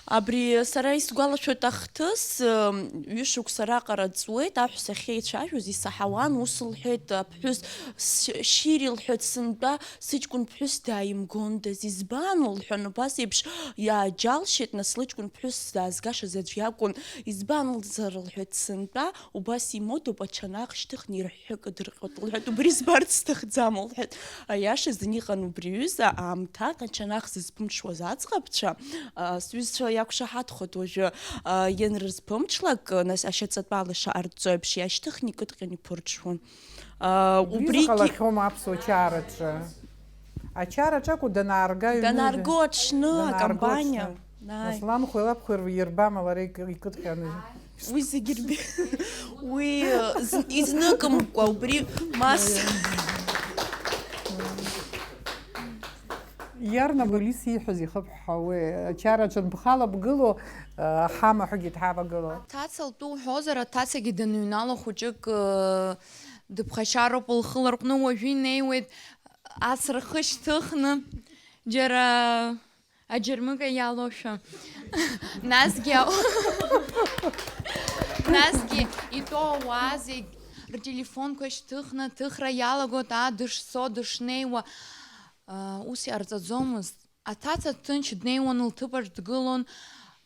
Абри сара исгәалашәоит ахҭыс, м, ҩышықәса раҟара ҵуеит, аҳәса ахьеицәажәоз исаҳауан, ус лҳәеит аԥҳәыс, с-, шьыри лҳәеит сынтәа, сыҷкәын ԥҳәыс дааимгондаз, избан, лҳәан, убас еиԥш иааџьалшьеит, нас лыҷкәын ԥҳәыс даазгашаз аӡә иакәын, избанзар, лҳәеит сынтәа, убас имодоуп, ачанах шьҭыхны ирҳәҳәы кыдырҟьоит, лҳәеит, убри збарц сҭахӡам, лҳәеит. Аиашазын иҟан убри аҩыза аамҭак, ачанах зызԥымҽуаз аӡӷабцәа, а, сҩызцәа иақәшаҳаҭхоит уажәы, а, ианрызԥымҽлак, нас ашьаҵатәала ишаҟарҵо еиԥш иашьҭыхны икыдҟьан иԥырҽуан. А, убригьы ҟалахьоума аԥсуа чараҿы? Ачараҿ акәу данаарга аҩны? Данаарго аҽны, данаарго акомпаниа. Аҽны. Ааи. Нас ланхәеи лабхәеи ирбама лара ик-, икыдҟьаны? Уи зегьы рбеит. Уи, э, з-, изныкымкәа, убри мас. Иарнагоу Лис ииҳәаз ихыԥҳауеи, ачараҿы анбхала бгылоу, э, ҳамаҳәгьы дҳавагылоу? Аҭаца лтәы уҳәозар, аҭацагьы даныҩнала хәыҷык, э, дыԥхашьароуп, лхы ларҟәны уажәы инеиуеит, ацра хы шьҭыхны, џьара аџьармыкьа иалоушәа. Насгьы ау-, насгьы итәоу ауаа зегь ртелефонқәа шьҭыхны аҭыхра иалагоит, аа, дышцо, дышнеиуа. Аа, ус иҟарҵаӡомызт. Аҭаца ҭынч днеиуан, лҭыԥаҿ дгылон,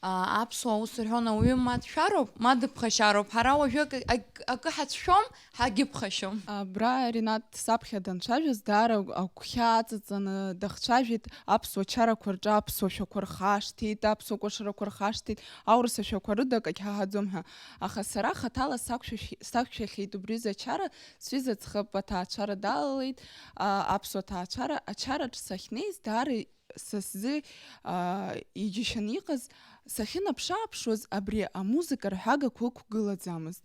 аа, аԥсуаа ус рҳәон, ауаҩы ма дшәароуп, ма дыԥхашьароуп. Ҳара уажәы акы, акы, акы ҳацәшәом, ҳагьыԥхашьом. Абра Ринат саԥхьа данцәажәоз, даара агәхьаа аҵаҵаны дахцәажәеит, аԥсуа чарақәа рҿы аԥсуа шәақәа рхашҭит, аԥсуа кәашарақәа рхашҭит, аурыс ашәақәа рыда акагь ҳаҳаӡом ҳәа. Аха сара хаҭала сақәшәашь-, сақәшәахьеит убри аҩыза ачара, сҩыза ӡӷаб аҭаацәара далалеит, а, аԥсуа ҭаацәара, ачараҿ сахьнеиз, даара са сзы, аа, иџьашьаны иҟаз, сахьынаԥш-ааԥшуаз, абри амузыка рҳәагақәа ықәгылаӡамызт.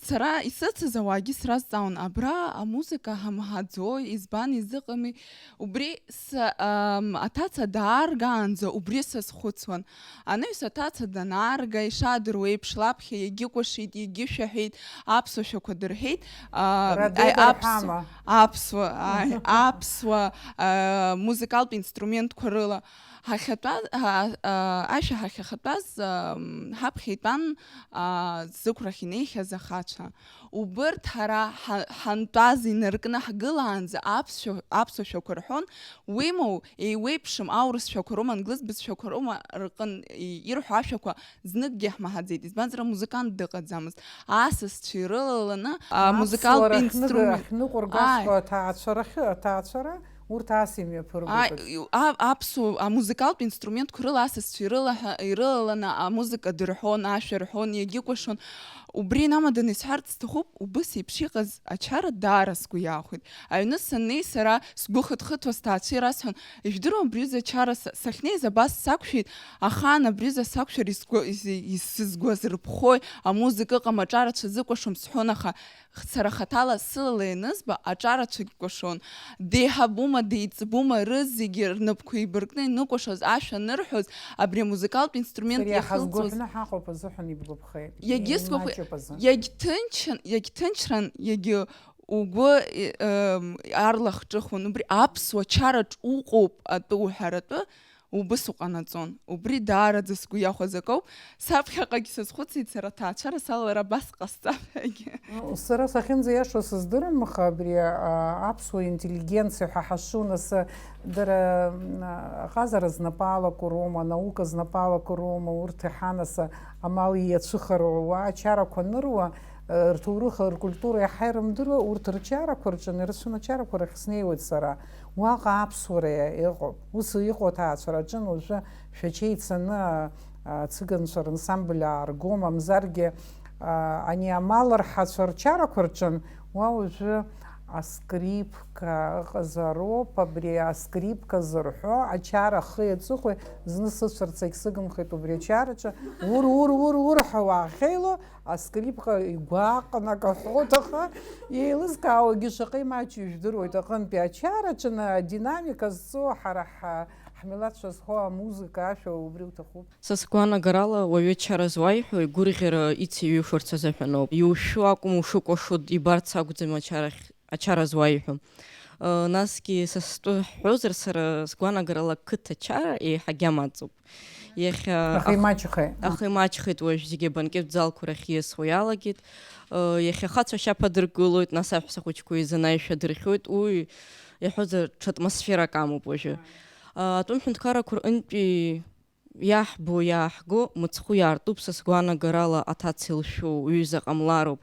Сара исыцыз ауаагьы сразҵаауан, абра амузыка ҳамҳаӡои, избан изыҟами? Убри са, ам, аҭаца дааргаанӡа убри сазхәыцуан. Анаҩс аҭаца данаарга, ишаадыруа еиԥш, лаԥхьа иагьыкәашеит, иагьышәаҳәеит, аԥсуа шәақәа дырҳәеит, а, Радеба аи-, аԥсу-, рҳәама? Аԥсуа, ааи, аԥсуа, а, музыкалтә инструментқәа рыла. Ҳахьатәаз, а, а, ашәа ҳахьахатәаз, ам, ҳаԥхьа итәан, а, зықәрахь инеихьаз ахацәа. Убырҭ ҳара ҳа-, ҳантәаз инаркны ҳгылаанӡа аԥсшәа, аԥсуа шәақәа рҳәон, уимоу, еиуеиԥшым аурыс шәақәа роума, англыз бызшәақәа роума рҟын и-, ирҳәо ашәақәа зныкгьы ҳмаҳаӡеит, избанзар, амузыкант дыҟаӡамызт. Асасцәа ирылаланы, а, музыкалтә аԥсуара ахьныҟ-, инструмент. Ахьныҟәыргахьоу Ааи. Аҭаацәара, ахьы-, аҭаацәара, урҭ ас имҩаԥыргоит. Ааи, а-, аԥсуа, амузыкалтә инструментқәа рыла асасцәа ирылаҳәа-, ирылаланы амузыка дырҳәон, ашәа рҳәон, иагьыкәашон. Убри инамаданы исҳәарц сҭахуп, убыс еиԥш иҟаз ачара даара сгәы иаахәеит. Аҩны саннеи, сара сгәы хыҭхыҭуа сҭаацәа ирасҳәон, ижәдыруама абри аҩыза ачара са-, сахьнеиз абас сақәшәеит, ахаан абри аҩыза сақәшәар исгәы-, ис-, исызгәазырԥхои, амузыка ыҟам, аҿарацәа зыкәашом сҳәон, аха х-, сара хаҭала сылала ианызба, аҿарацәагь кәашон. Деиҳабума, деиҵбума, рызегьы рнапқәа еибаркны иныкәашоз, ашәа анырҳәоз, абри амузыкалтә инструмент Сара иахьа иахылҵуаз. Сгәы ҳәны ҳаҟоуп азыҳәан ибгәаԥхеит. Егьысгәаԥхеит, Имаҷуп азы. Иагьҭынчын, иагьҭынчран, иагьы угәы, и-, м, арлахҿыхуан, убри аԥсуа чараҿ уҟоуп атәы уҳәаратәы, убыс уҟанаҵон. Убри даараӡа сгәы иахәаз акоуп. Саԥхьаҟагь сазхәыцит, сара аҭаацәара салалар абас ҟасҵап ҳәагьы. Ну, сара сахьынӡаиашоу сыздырам, аха абри, а, аԥсуа интеллигенциа ҳәа ҳашшу, нас, дара, м, аҟазара знапы алаку роума, анаука знапы алаку роума, урҭ иаҳа, нас, амал иацәыхароу ауаа ачарақәа аныруа, э, рҭоурых, ркультура иаҳа ирымдыруа, урҭ рчарақәа рҿы, ирацәаны ачарақәа рахь снеиуеит сара. Уаҟа аԥсуара иа-, иҟоуп. Ус иҟоу аҭаацәараҿы уажәы Шәача ицаны, а, ацыганцәа рансамбль ааргом, мамзаргьы, а, ани амал рҳацәа рчарақәа рҿын, уа уажәы аскрипка ыҟазароуп, абри аскрипка зырҳәо ачара ахи аҵыхәеи зны сыцәарц егьсыгымхеит убри ачараҿы, ур, ур, ур, ур ҳәа уаахьеило, аскрипка игәаҟны акаҳәоит, аха еилызкаауагьы шаҟа имаҷу ижәдыруеит аҟынтәи ачараҿы, на-, адинамика зҵоу ҳара ҳа-, ҳмилаҭ шәазҳәо амузыка ашәа убри уҭахуп. Са сгәаанагарала, уаҩы чара зуаиҳәо игәырӷьара ицеиҩышәарц азыҳәаноуп. Иушәу акәым ушыкәашо, ибарц акәӡам ачарахь, ачара зуаиҳәо. Ы, насгьы са стәы ҳҳәозар, сара сгәаанагарала қыҭа чара еиҳагьы амаҵуп. Иахьа Аха ах-, имаҷхеит. Аха имаҷхеит уажә зегьы абанкет залқәа рахь ииасуа иалагеит. Ы, иахьа ахацәа ашьаԥа дыргылоит, нас аҳәса хәыҷқәа еизаны аишәа дырхьоит, уи иаҳәозар ҽа атмосферак амоуп уажәы. Ы, атәым ҳәынҭқаррақәа рҟынтәи иаҳбо, иааҳго мыцхәы иаартуп, са сгәаанагарала, аҭаца илшәу ҩыза ҟамлароуп.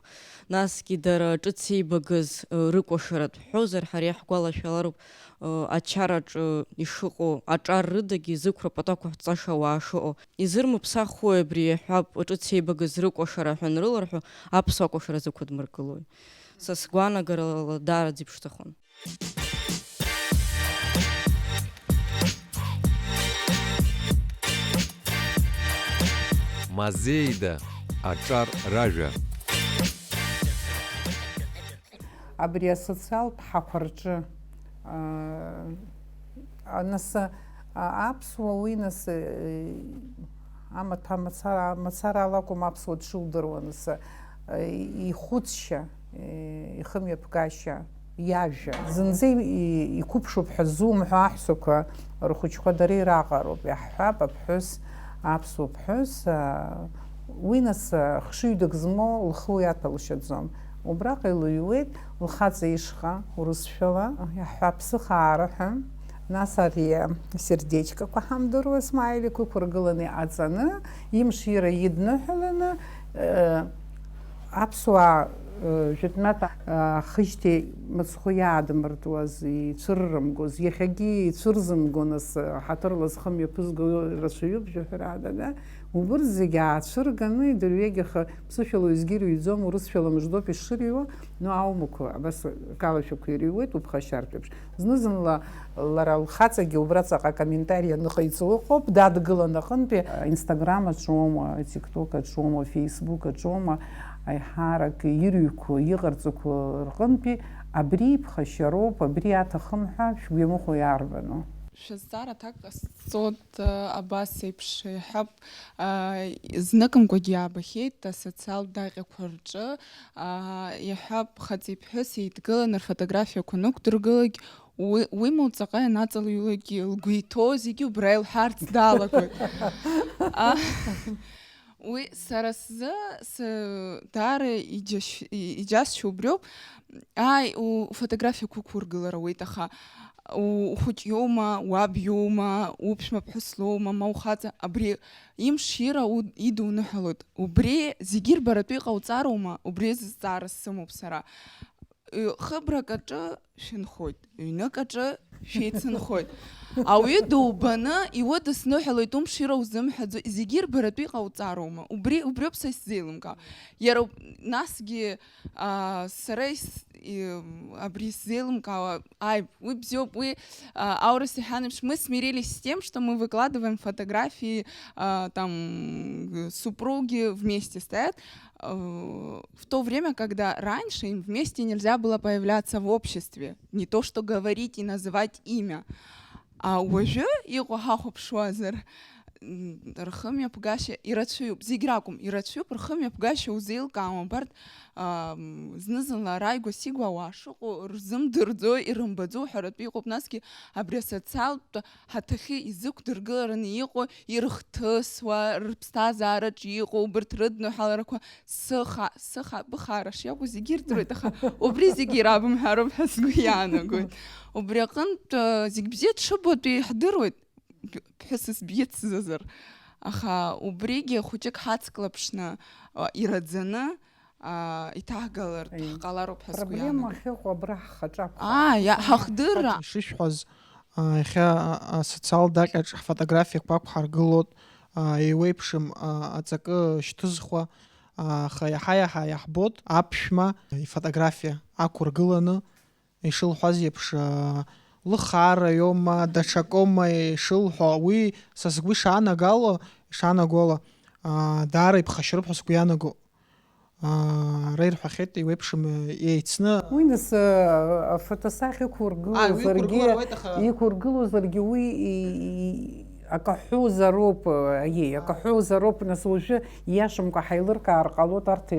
Насгьы дара ҿыц еибагаз, ы, рыкәашаратә ҳәозар, ҳара иаҳгәалашәалароуп, ы, ачараҿы ишыҟоу, аҿар рыдагьы зықәра пату ақәыҳҵаша ауаа шыҟоу. Изырмыԥсахуеи абри, иаҳҳәап, ҿыц еибагаз рыкәашара ҳәа анрыларҳәо, аԥсуа кәашара зықәыдмыргылои? Са сгәаанагарала даараӡа иԥшӡахон. Мазеида, аҿар ражәа. Абри асоциалтә ҳақәа рҿы, аа, нас, а, аԥсуа уи, нас, э, амаҭәа мацара, мацара алакәым аԥсуа дшылдыруа, нас, э, ихәыцшьа, э, ихымҩаԥгашьа, иажәа. Зынӡа и-, иқәыԥшуп ҳәа ззумҳәо аҳәсақәа рхәыҷқәа дара ираҟароуп. Иаҳҳәап, аԥҳәыс, аԥсуа ԥҳәыс, а, уи, нас, а, хшыҩдак змоу лхы уи аҭәалшьаӡом. Убраҟа илыҩуеит лхаҵа ишҟа, урысшәала, иаҳҳәап, сыхаара ҳәа. Нас ари асердечкақәа ҳамдыруа смайликқәа ықәыргыланы иҟаҵаны, имшира идныҳәаланы, э, аԥсуаа, э, жәытәнатә, э, ахыжьҭеи мыцхәы иаадмыртуаз, ицәыррымгоз, иахьагьы ицәырзымго, нас, э, ҳаҭырла зхы мҩаԥызго рацәаҩуп, жәаҳәарада, да? Убырҭ зегьы аацәырганы, идырҩегьых ԥсышәала уеизгьы ирыҩӡом, урысшәала мыждоуп ишырыҩуа, ну, аумақәа, абас акалашәақәа ирыҩуеит, уԥхашьартә еиԥш. Зны-зынла лара лхаҵагьы убра ҵаҟа акомментари аныҟаиҵо ыҟоуп, дадгылан аҟынтәи, Instagram аҿоума, TikTok аҿоума, Facebook аҿоума, аиҳарак ирыҩқәо, иҟарҵақәо рҟынтәи абри иԥхашьароуп, абри аҭахым ҳәа шәгәы иамыхәо иарбану? Шәызҵаара аҭак ҟасҵоит, абас еиԥш, иаҳҳәап, а, зныкымкәагьы иаабахьеит асоциалтә даҟьақәа рҿы, а, иаҳҳәап, хаҵеи ԥҳәыси еидгыланы рфотографиақәа нықәдыргылогь, уи, уимоу ҵаҟа ианаҵалҩлакгьы лгәы иҭоу зегьы убра илҳәарц далагоит. А, уи сара сзы, с-, даара иџьашь-, и-, иџьасшьо убриоуп. Ааи, у-, уфотографиақәа уқәургылар ауеит, аха у-, ухәыҷ иоума, уаб иоума, уԥшәма ԥҳәыс лоума, ма ухаҵа, абри имшира у-, идуныҳәалоит. Убри зегьы рбаратәы иҟауҵароума? Убри азы зҵаара сымоуп сара. Ҩ-, хыбрак аҿы шәынхоит, ҩнык аҿы шәеицынхоит. Ауаҩы дубаны иудысныҳәалоит, умшира узымҳәаӡо, зегьы рбаратәы иҟауҵароума? Убри, убриоуп са исзеилымкаауа. Иара уб-, насгьы, а, сара ис-, и-, абри исзеилымкаауа, ааи, уи бзиоуп, уи, а, аурыс иҳәан еиԥш, мы смирились с тем, что мы выкладываем фотографии, а, там, г-, супруги вместе стоят, э, в то время, когда раньше им вместе нельзя было появляться в обществе, не то что говорить и называть имя. А уажәы иҟоу ҳахәаԥшуазар, м, рхымҩаԥгашьа ирацәаҩуп, зегь ракәым, ирацәаҩуп, рхымҩаԥгашьа узеилкаауам, абарҭ, ам, зны-зынла ара игәа-сигәа ауаа шыҟоу рзымдырӡо, ирымбаӡо уҳәаратәы иҟоуп, насгьы абри асоциалтә ҳаҭахьы изықәдыргылараны иҟоу, ирыхҭысуа, рыԥсҭазаараҿ иҟоу, убарҭ рыдныҳәаларақәа сыха-, сыха-, быхаара шиакәу зегьы ирдыруеит, аха убри зегьы ирабымҳәароуп ҳәа сгәы иаанагоит. Убри аҟынтә, э, зегь бзиа дшыббо атәы иаҳдыруеит, ԥҳәысыс бицзазар. Аха убригьы хәыҷык ҳацклаԥшны, э, ираӡаны, а, иҭаҳгалартә Аи. ҳҟалароуп ҳәа сгәы Проблема иаанагоит. Ахьыҟоу абра ҳхаҿы акәхап. Аа, иа-, ҳахдырра. Ишышәҳәаз, а, иахьа, а, асоциалтә даҟьаҿ ҳфотографиақәа ақәҳаргылоит, а, еиуеиԥшым, а, аҵакы шьҭызхуа, а, аха иаҳа-иаҳа иаҳбоит аԥшәма ифотографиа ақәыргыланы, ишылҳәаз еиԥш, а, лыхаара иоума, даҽакоума ишылҳәо, уи са сгәы ишаанагало, ишаанагола, а, даара иԥхашьароуп ҳәа сгәы иаанагоит. Аа, ара ирҳәахьеит, еиуеиԥшым, еицны. Уи нас, а, афотосахьа Ааи, уи ықәыргылозаргьы, ықәыргылар ауеит, аха иқәыргылозаргьы уи и-, и-, акаҳәозароуп, аиеи, акаҳәозароуп, нас уажәы ииашамкәа ҳаилыркаар ҟалоит, арҭ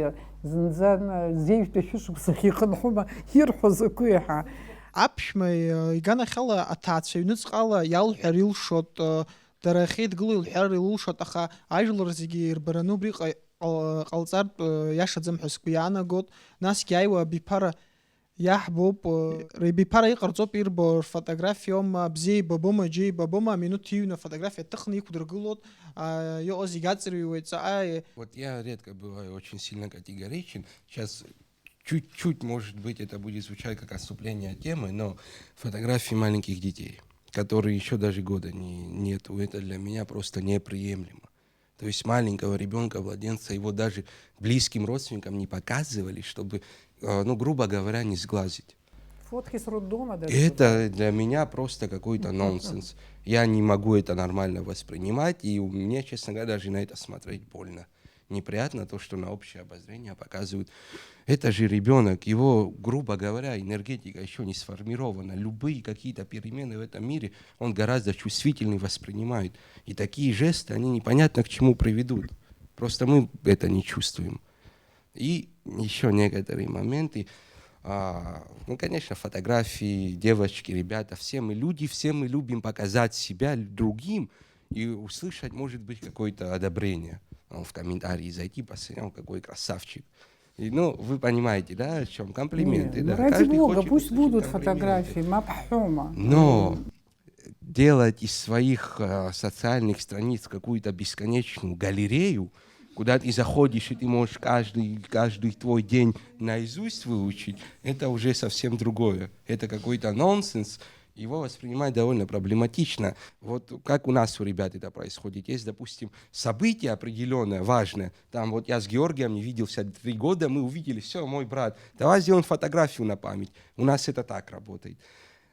зынӡа н-, зеижәтәи шәышықәсахь ихынҳәума ирҳәо закәи ҳәа. Аԥшәма, э, иганахьала аҭаацәа ҩныҵҟала иалҳәар илшоит, э, дара ахьеидгыло илҳәар илылшоит, аха ажәлар зегьы ирбараны убри ҟа-, ҟал-, ҟалҵартә, э, иашаӡам ҳәа сгәы иаанагоит. Насгьы аиуа абиԥара иаҳбоуп, э, рыбиԥара иҟарҵоп ирбо, рфотографиоума, бзиа ибабома, џьа ибабома, аминуҭ иҩны афотографиа ҭыхны иқәдыргылоит, а, иҟоу зегь аҵырҩуеит, ҵаҟа, э, Вот я редко бываю очень сильно категоричен. Сейчас чуть-чуть, может быть, это будет звучать как отступление от темы, но фотографии маленьких детей, которые ещё даже года не, нету, это для меня просто неприемлемо. То есть маленького ребёнка, младенца, его даже близким родственникам не показывали, чтобы, э, ну, грубо говоря, не сглазить. Фотки с роддома даже. Это для меня просто какой-то нонсенс. Я не могу это нормально воспринимать, и у- мне, честно говоря, даже на это смотреть больно. Неприятно то, что на общее обозрение показывают. Это же ребёнок, его, грубо говоря, энергетика ещё не сформирована. Любые какие-то перемены в этом мире он гораздо чувствительнее воспринимает. И такие жесты, они непонятно к чему приведут. Просто мы это не чувствуем. И ещё некоторые моменты. А, ну, конечно, фотографии, девочки, ребята, все мы люди, все мы любим показать себя другим и услышать, может быть, какое-то одобрение. А, в комментарии зайти, посмотреть, какой красавчик. И, ну, вы понимаете, да, о чём? Комплименты, Не, ну, да. Ради Каждый бога, хочет пусть услышать будут комплименты. Фотографии, мап ҳәоума. Но делать из своих, э, социальных страниц какую-то бесконечную галерею, куда ты заходишь, и ты можешь каждый, каждый твой день наизусть выучить, это уже совсем другое. Это какой-то нонсенс. Его воспринимать довольно проблематично. Вот как у нас у ребят это происходит. Есть, допустим, событие определённое, важное. Там вот я с Георгием не виделся три года, мы увидели, всё, мой брат. Давай сделаем фотографию на память. У нас это так работает.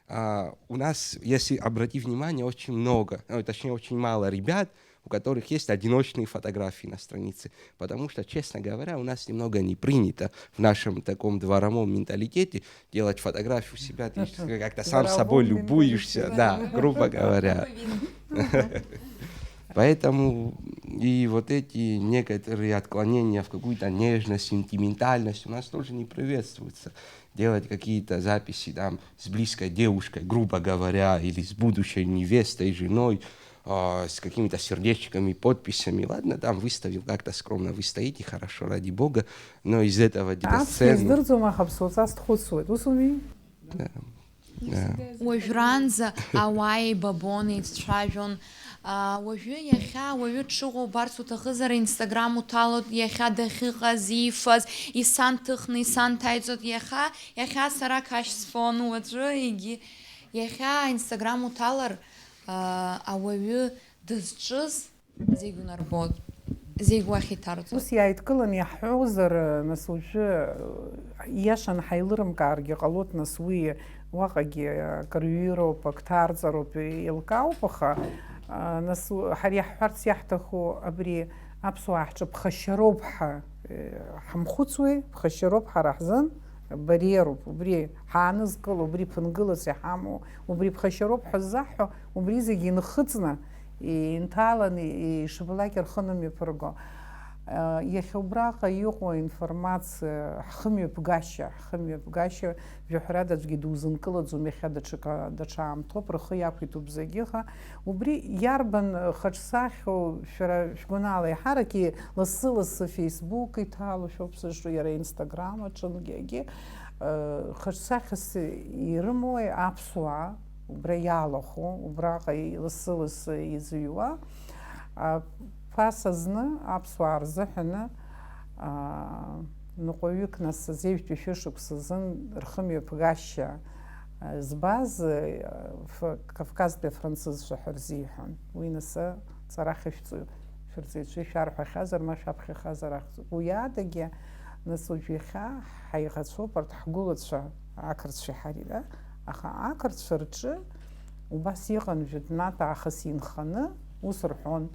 А, у нас, если обратить внимание, очень много, ну, точнее, очень мало ребят, у которых есть одиночные фотографии на странице. Потому что, честно говоря, у нас немного не принято в нашем таком дворовом менталитете делать фотографию себя, ты как-то сам Дворовом собой любуешься, менталитете. Да, грубо говоря. Поэтому и вот эти некоторые отклонения в какую-то нежность, сентиментальность у нас тоже не приветствуется. Делать какие-то записи там с близкой девушкой, грубо говоря, или с будущей невестой, женой, а, с какими-то сердечками, подписями. Ладно, там выставил как-то скромно, вы стоите, хорошо, ради бога, но из этого где-то Аԥсшәа сцену издырӡом, аха аԥсуаҵас дхәыцуеит. Ус ауми? Да. Да. Уажәраанӡа ауаа еибабон, еицәажәон. А, уажәы иахьа ауаҩы дшыҟоу убарц уҭахызар, Instagram уҭалоит, иахьа дахьыҟаз, иифаз, исанҭыхны, исанҭаиҵоит. Иахьа, иахьа сара қашь сфон, уаҵәы егьи. Иахьа Instagram уҭалар, а, ауаҩы дызҿыз зегь унарбоит, зегь уахь иҭарҵоит. Ус иааидкыланы иаҳҳәозар, нас уажәы, ииашаны ҳаилырымкааргьы ҟалоит, нас уи уаҟагьы акыр ҩыроуп, ак ҭарҵароуп, еилкаауп, аха, а, нас у-, ҳара иаҳҳәарц иаҳҭаху абри аԥсуаа ҳҿы ԥхашьароуп ҳәа, э, ҳамхәыцуеи, ԥхашьароуп ҳара ҳзын, бариеруп, убри ҳаанызкыло, убри ԥынгылас иҳамоу, убри ԥхашьароуп ҳәа ззаҳҳәо, убри зегьы инхыҵны, Инҭалан ишабалак рхы нымҩаԥырго. Иахьа убраҟа иҟоу аинформациа, ҳхымҩаԥгашьа, ҳхымҩаԥгашьа жәаҳәарада аӡәгьы дузынкылаӡом, иахьа даҽак, даҽа аамҭоуп, рхы иақәиҭуп зегьы, аха убри иарбан хаҿсахьоу шәара шәгәанала? Еиҳарак лассы-лассы Facebook иҭалошәоуп сышәо, иара Instagram аҿынгьы, хаҿсахьас ирымоуи аԥсуаа? Убра иалахәу, убраҟа лассы-лассы изыҩуа, а, ԥаса зны аԥсуаа рзыҳәаны, а, ныҟәаҩык нас азеижәтәи шәышықәса азын рхымҩаԥгашьа, а, збаз, а, ф-, Кавказтәи афранцызцәа ҳәа рзиҳәон. Уи нас аҵара ахьышәҵо шәырҵаҩцәа ишәарҳәахьазар, ма шәаԥхьахазар ахьӡуп. Уи адагьы, нас уажә иахьа ҳаиӷацәоуп арҭ ҳгәылацәа, ақырҭцәеи ҳареи, да? Аха ақырҭцәа рҿы убас иҟан, жәытәнатә аахыс инханы, ус рҳәон,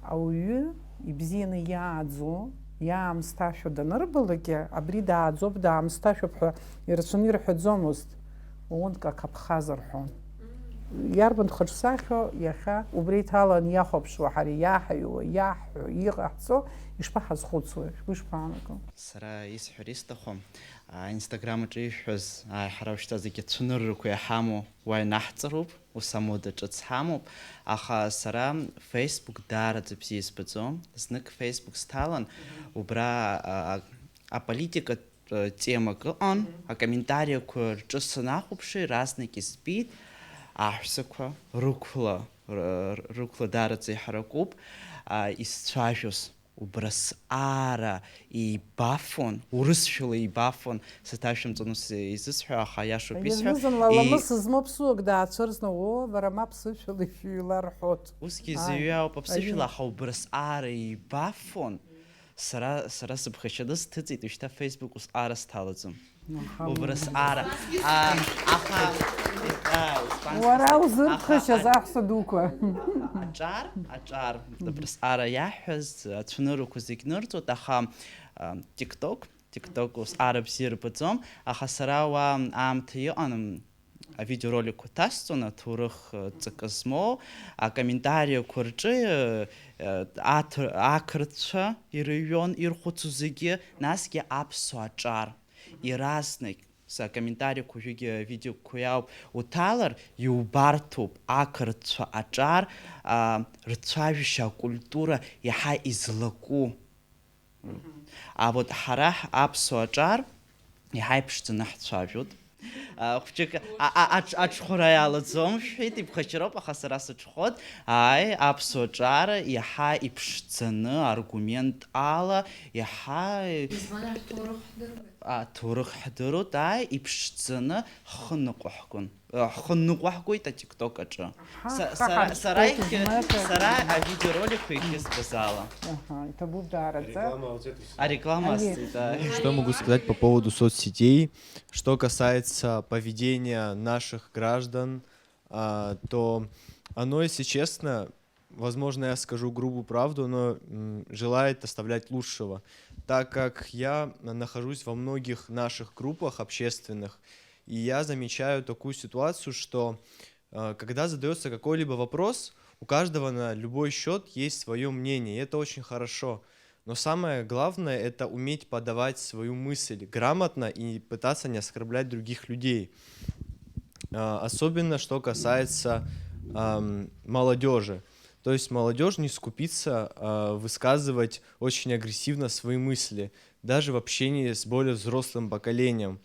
ауаҩы ибзианы иааӡо, иаамсҭашәо данырбалакгьы, абри дааӡоуп, даамсҭашәоуп ҳәа ирацәаны ирҳәаӡомызт, уунтә акаԥхаз рҳәон. Иарбан хаҿсахьоу иахьа убри иҭалан иахәаԥшуа, ҳара иаҳаҩуа, иаҳҳәо, иҟаҳҵо ишԥаҳазхәыцуа, шәгәы ишԥаанаго? Сара исҳәар исҭаху, а, Instagram аҿы ишәҳәаз, ааи, ҳара ушьҭа зегьы ацәаныррақәа иҳамоу уа инаҳҵароуп, ус амода ҿыц ҳамоуп, аха сара Facebook даараӡа бзиа избаӡом. Знык Facebook сҭалан, убра, а, а, аполитикатә, а, темак ыҟан, акомментариақәа рҿы санахәаԥш, иаразнак избеит аҳәсақәа рықәла, р-, р-, рықәла даараӡа иҳаракуп, а, исцәажәоз. Убрасҟара еибафон, урысшәала еибафон, саҭашәымҵан ус изысҳәо, аха аиашоуп исҳәо. Изнызынла ламыс змоу ԥсуак даацәырҵны, оо, бара мап сышәала ишәыҩла рҳәоит. Усгьы изыҩуа ауп аԥсышәала, аха убрасҟара еибафон. Сара, сара сыԥхашьаны сҭыҵит, ушьҭа Facebook усҟара сҭалаӡом. Убрасҟара. А, аха, а, испанск-, уара узырԥхашьаз аха, аҳәса дуқәа. Аҿар, аҿар, убрасҟара иаҳҳәаз, ацәаныррақәа зегь нырҵоит, аха, а, TikTok, TikTok усҟара бзиа рбаӡом, аха сара уа аамҭа иҟан, авидеороликқәа ҭасҵон, аҭоурых, а, ҵакы змоу, акомментариақәа рҿы, а, а, аҭ-, ақырҭцәа ирыҩуан ирхәыцуа зегьы, насгьы аԥсуа аҿар. Иаразнак са акомментариақәа уажәыгьы авидеоқәа иауп, уҭалар, иубарҭоуп ақырҭцәа аҿар, а, рцәажәашьа акультура иаҳа излаку. А вот ҳара ҳ-, аԥсуа аҿар иаҳа иԥшӡаны ҳцәажәоит. А, хәҷык, а, а, аҽ-, аҽхәара иалаӡом, шәҳәеит, иԥхашьароуп, аха сара сыҽхәоит. Ааи, аԥсуа ҿар иаҳа иԥшӡаны, аргумент ала, иаҳа, избан, аҭоурых ҳдыруеит. Аҭоурых ҳдыруеит, ааи, иԥшӡаны ҳхы ныҟәаҳгон. Э, ҳхы ныҟәаҳгоит атикток аҿы. Аҳа, са-, ҳхы сара, ҳарԥшқоит, сара иахьа-, знык. Сара авидеороликқәа иахьызбаз ала. Аҳа, иҭабуп даараӡа. Ареклама ауӡеит ус. Ареклама, али, ҟасҵеит, ааи. Что могу сказать по поводу соцсетей? Что касается поведения наших граждан, а, то оно, если честно, возможно, я скажу грубую правду, но, м, желает оставлять лучшего, так как я нахожусь во многих наших группах общественных, и я замечаю такую ситуацию, что, э, когда задаётся какой-либо вопрос, у каждого на любой счёт есть своё мнение, и это очень хорошо. Но самое главное — это уметь подавать свою мысль грамотно и пытаться не оскорблять других людей. А, особенно, что касается, ам, молодёжи. То есть молодёжь не скупится, а, высказывать очень агрессивно свои мысли, даже в общении с более взрослым поколением.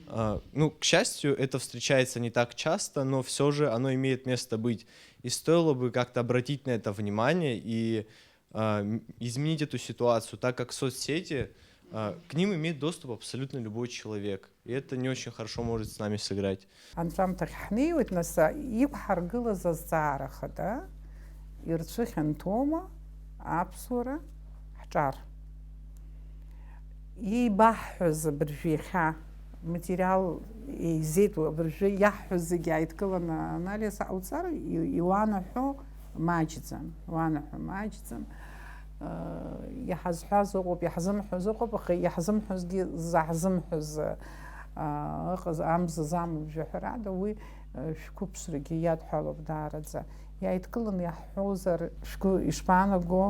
А, ну, к счастью, это встречается не так часто, но всё же оно имеет место быть. И стоило бы как-то обратить на это внимание и а, м, изменить эту ситуацию, так как соцсети, а, к ним имеет доступ абсолютно любой человек. И это не очень хорошо может с нами сыграть. Анҵәамҭахь ҳнеиуеит, нас, а, иқәҳаргылаз азҵаара хада, ирцәыхьанҭоума аԥсуара ҳҿар? Иеибаҳҳәаз абыржәы иахьа материал еизеит, абыржәы иаҳҳәаз зегьы ааидкыланы анализ ҟауҵар, и-, иуанаҳәо маҷӡам, иуанаҳәо маҷӡам. Э, иҳазҳәаз ыҟоуп, иаҳзымҳәоз ыҟоуп, аха иаҳзымҳәозгьы заҳзымҳәоз, э, аа, ыҟаз, амза замоуп, жәаҳәарада, уи, э, шәқәыԥшрагьы иадҳәалоуп даараӡа. Иааидкыланы иаҳҳәозар, шәгәы ишԥаанаго,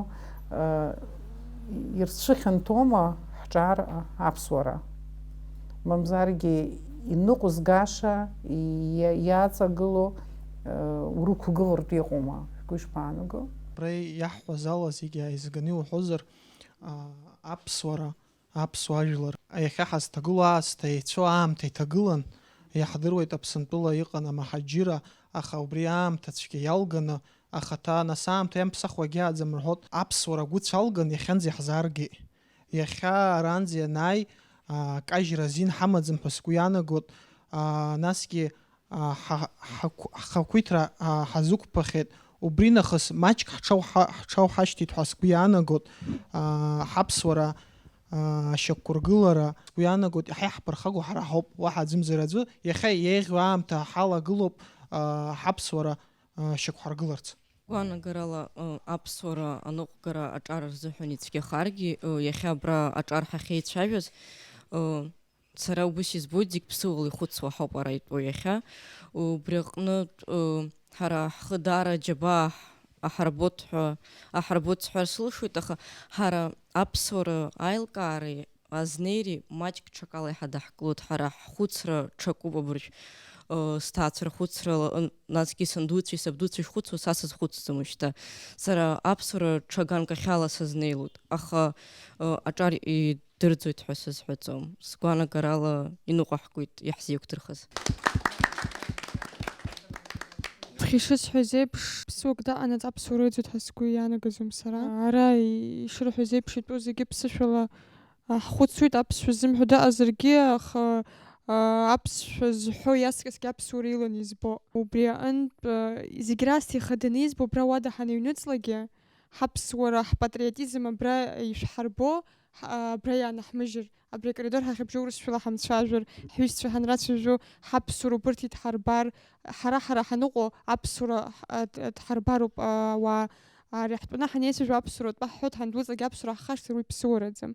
э, ирцәыхьанҭоума ҳҿар аԥсуара? Мамзаргьы иныҟәызгаша, иа-, иаҵагыло, э, урықәгылартә иҟоума? Шәгәы ишԥаанаго? Абра иаҳҳәаз ала зегьы ааизганы иуҳәозар, а, аԥсуара, аԥсуа жәлар, иахьа ҳазҭагылоу аасҭа еицәоу аамҭа иҭагылан, иаҳдыруеит Аԥсынтәыла иҟан амаҳаџьыра, аха убри аамҭа цәгьа иалганы, ахаҭа, нас аамҭа иамԥсахуа егьааӡам рҳәоит, аԥсуара агәы цәалган иахьанӡа иаҳзааргеит. Иахьа аранӡа ианааи, а, кажьра азин ҳамаӡам ҳәа сгәы иаанагоит, а, насгьы, а, ҳа-, ҳақә-, ҳхақәиҭра, а, ҳазықәԥахьеит. Убри нахыс маҷк ҳҽау-, ҳа-, ҳҽауҳашьҭит ҳәа сгәы иаанагоит, а, ҳаԥсуара, а, ашьақәыргылара сгәы иаанагоит, иаҳа иаҳԥырхагоу ҳара ҳауп, уаҳа аӡәымзар аӡәы, иахьа еиӷьу аамҭа ҳалагылоуп, а, ҳаԥсуара, а, шьақәҳаргыларц. Гәаанагарала, ы, аԥсуара аныҟәгара аҿар рзыҳәан ицәгьахаргьы, ы, иахьа абра аҿар ҳахьеицәажәаз, ы, сара убыс избоит, зегь ԥсыуала ихәыцуа ҳауп ара итәоу иахьа. Убри аҟнытә, ы, ҳара ҳхы даара џьабаа аҳарбоит ҳәа, аҳарбоит сҳәар сылшоит, аха ҳара аԥсуара аилкаареи азнеиреи маҷк ҽакала иаҳа даҳкылоит, ҳара ҳхәыцра ҽакуп абыржә, ы, сҭаацәа рхәыцрала, ы, насгьы сандуцәеи сабдуцәеи шхәыцуа, са сазхәыцӡом уажәшьҭа. Сара аԥсуара ҽа ганкахьала сазнеилоит, аха, ы, аҿар идырӡоит ҳәа сазҳәаӡом. Сгәаанагарала иныҟәаҳгоит иаҳзеиқәдырхаз. Ишысҳәаз еиԥш, ԥсуак даҟанаҵ аԥсуара ыӡуеит ҳәа сгәы иаанагӡом сара. Ара ишырҳәаз еиԥш, итәоу зегьы ԥсышәала, а, ҳхәыцуеит, аԥсшәа ззымҳәо дыҟазаргьы, аха, а, аԥсшәа зҳәо иаскьаскьа аԥсуара иланы избо. Убри аҟынтә, а, зегь раасҭа ихаданы избо, абра уада ҳаныҩныҵлакгьы, ҳаԥсуара, ҳпатриотизм абра ишәҳарбо, ҳ-, абра иаанаҳмыжьыр, абри акоридор ҳахьыбжьоу урысшәала ҳамцәажәар, ҳҩызцәа ҳанрацәажәо, ҳаԥсуара убырҭ идҳарбар, ҳара-ҳара ҳаныҟоу аԥсуара ҳ-, д-, дҳарбароуп, а, ауаа. Ари ҳтәаны ҳанеицәажәо аԥсуара тәы ҳҳәоит, ҳандәылҵлак аԥсуара ҳхашҭыр, уи ԥсыуараӡам.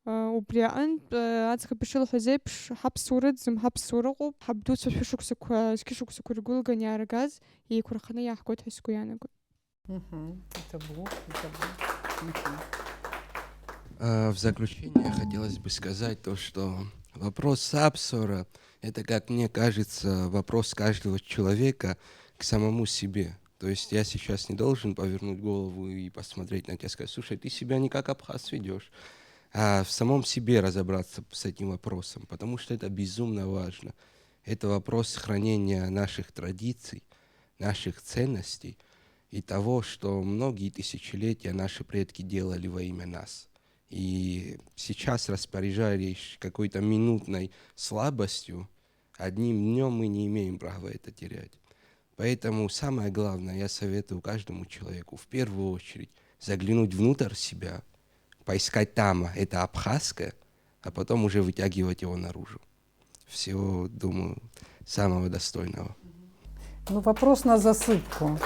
А, убри аҟынтә, а, аӡӷаб ишылҳәаз еиԥш, ҳаԥсуара ыӡӡом, ҳаԥсуара ыҟоуп, ҳабдуцәа шәышықәсақәа, зқьышықәсақәа иргәылган иааргаз, еиқәырханы иаҳгоит ҳәа сгәы иаанагоит. Мгм. Иҭабуп, иҭабуп. Мгм. А, в заключение хотелось бы сказать то, что вопрос аԥсуара — это, как мне кажется, вопрос каждого человека к самому себе. То есть я сейчас не должен повернуть голову и посмотреть на тебя, сказать: «Слушай, ты себя не как абхаз ведёшь», а в самом себе разобраться с этим вопросом, потому что это безумно важно. Это вопрос хранения наших традиций, наших ценностей и того, что многие тысячелетия наши предки делали во имя нас. И сейчас, распоряжаясь какой-то минутной слабостью, одним днём мы не имеем права это терять. Поэтому самое главное, я советую каждому человеку в первую очередь заглянуть внутрь себя, поискать там это абхазское, а потом уже вытягивать его наружу. Всего, думаю, самого достойного. Ну, вопрос на засыпку.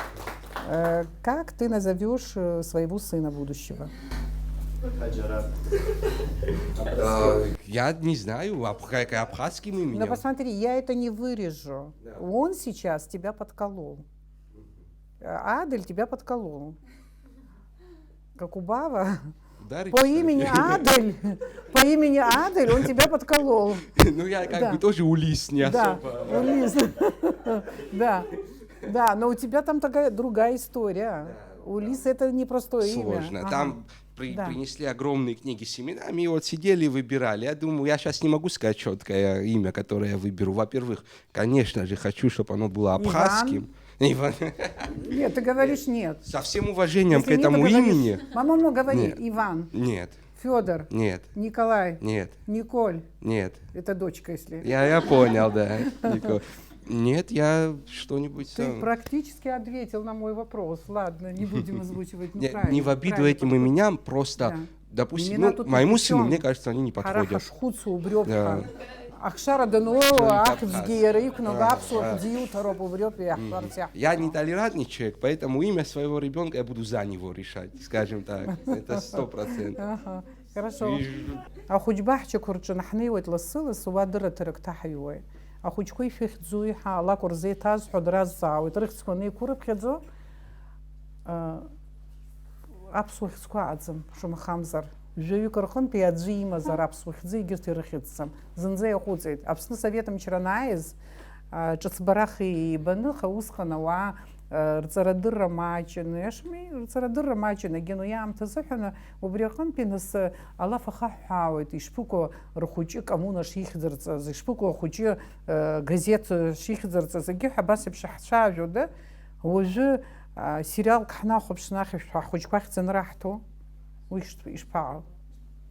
Э, как ты назовёшь, э, своего сына будущего? Хаджарат. А, я не знаю, аб-, как, абхазским именем. Но посмотри, я это не вырежу. Да. Он сейчас тебя подколол. Э, Адель тебя подколол. Как Убава. Дарик, по кстати. Имени Адель, по имени Адель он тебя подколол. Ну, я как бы тоже Улис, не особо. Да, Улис. Да. Да, но у тебя там такая другая история. Да, Улис — это непростое имя. Сложно. Ага. Там при-, принесли огромные книги с именами, и вот сидели и выбирали. Я думаю, я щас не могу сказать чёткое имя, которое я выберу. Во-первых, конечно же, хочу, чтоб оно было абхазским. Иван. Нет, ты говоришь нет. Со всем уважением к этому имени. Если нет, то говоришь. По-моему, говори: Иван. Нет. Фёдор. Нет. Николай. Нет. Николь. Нет. Это дочка, если. Я, я понял, да. Николь. Нет, я что-нибудь сам. Ты практически ответил на мой вопрос. Ладно, не будем озвучивать неправильно. Нет, не в обиду этим именям, просто, допустим, ну, моему сыну, мне кажется, они не подходят. Ҳара ҳашхәыцуа убриоуп ҳәа. Ахшара дануоу, ахьӡгьы иара иқәнаго аԥсуа хәыҷы иуҭароуп, убриоуп иаҳҳәарц иаҳҳәо. Я не толерантный человек, поэтому имя своего ребёнка я буду за него решать, скажем так. Это сто процентов. Ага. Хорошо. Ахәыҷ баҳчақәа рҿы ҳнеиуеит лассы-лассы, уа дырраҭарак ҭаҳҩуеит. Ахәыҷқәа ишәыхьӡуи ҳәа алакә рзеиҭазҳәо дразҵаауеит, рыхьӡқәа анеиқәырыԥхьаӡо, а, аԥсуа хьӡқәа аӡам, шамахамзар. Жәаҩык рҟынтәи аӡәы имазар аԥсуа хьӡы, егьырҭ ирыхьӡӡам. Зынӡа иаҟәыҵит. Аԥсны Совет мчра анааиз, а, ҿыцбарах еибаныха, усҟан ауаа, а, рҵарадырра маҷын, иашами, рҵарадырра маҷын, егьи уи аамҭа азыҳәан, убри аҟынтәи нас, а, алаф ахаҳҳәаауеит, ишԥыкәу рхәыҷы коммуна шихьӡырҵаз, ишԥыкәу ахәыҷы, а, газеҭ шихьӡырҵаз, егьи ҳәа абас еиԥш ҳцәажәода, уажәы, а, сериалк ҳнахәаԥшны ахьышәҭҳәа ҳхәыҷқәа ахьӡ анраҳҭо, уи шт-, ишԥаҟоу?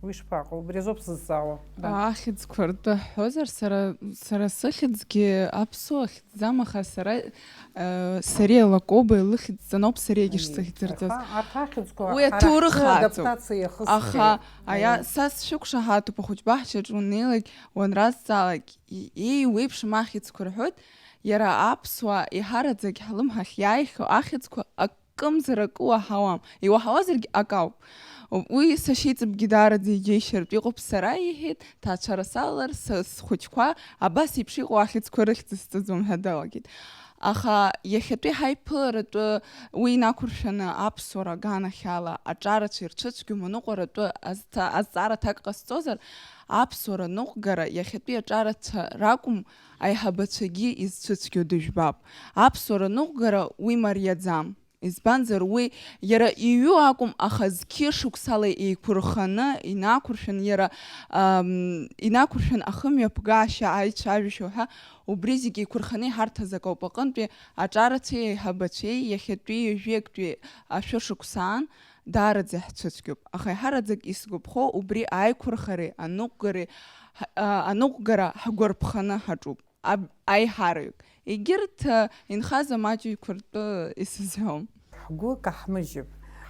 Уи шԥаҟоу? Убри азоуп сызҵаауа. Да. Ахьӡқәа ртәы ҳҳәозар, сара, сара сыхьӡгьы аԥсуа хьӡӡам, аха сара, э, Сариа Лакоба илыхьӡҵаноуп, саригьы Ани, шсыхьӡырҵаз. Аха арҭ ахьӡқәа Уи ҳара аҭоурых ҳтәы аҵоуп. Адаптациа иахысхьеит. Аха аиа-, Ани. Са сшәықәшаҳаҭуп, ахәыҷ баҳчаҿ унеилак, уанразҵаалак, и-, еиуеиԥшым ахьӡқәа рҳәоит, иара аԥсуаа иҳараӡак ҳлымҳахь иааихьоу ахьӡқәа ак кымзар акы уаҳауам, иуаҳауазаргь акауп. Уи сашьеиҵбгьы даараӡа иџьеишьартә иҟоуп, сара, иҳәеит, ҭаацәара салалар, са схәыҷқәа абас еиԥш иҟоу ахьӡқәа рыхьӡысҵаӡом ҳәа далагеит. Аха иахьатәи ҳаиԥыларатәы уи инақәыршәаны аԥсуара аганахьала аҿарацәа ирцәыцәгьоу аныҟәаратәы азҭа-, азҵаара аҭак ҟасҵозар, аԥсуара ныҟәгара иахьатәи аҿарацәа ракәым, аиҳабацәагьы изцәыцәгьоу дыжәбап. Аԥсуара ныҟәгара уи мариаӡам. Избанзар, уи иара иҩу акәым, аха зқьы шықәсала еиқәырханы инақәыршәан, иара, ам, инақәыршәан ахымҩаԥгашьа, аицәажәашьа уҳәа, убри зегьы еиқәырханы иҳарҭаз акоуп. Аҟынтәи аҿарацәеи аиҳабацәеи иахьатәи ҩажәи актәи ашәышықәсаан даараӡа иаҳцәыцәгьоуп. Аха еиҳараӡак исгәаԥхо убри аиқәырхареи аныҟәгареи ҳ-, а, аныҟәгара ҳгәарԥханы ҳаҿуп. Аб-, аиҳараҩык. Егьырҭ, а, инхаз амаҷҩқәа ртәы исызҳәом. Ҳгәы каҳмыжьып.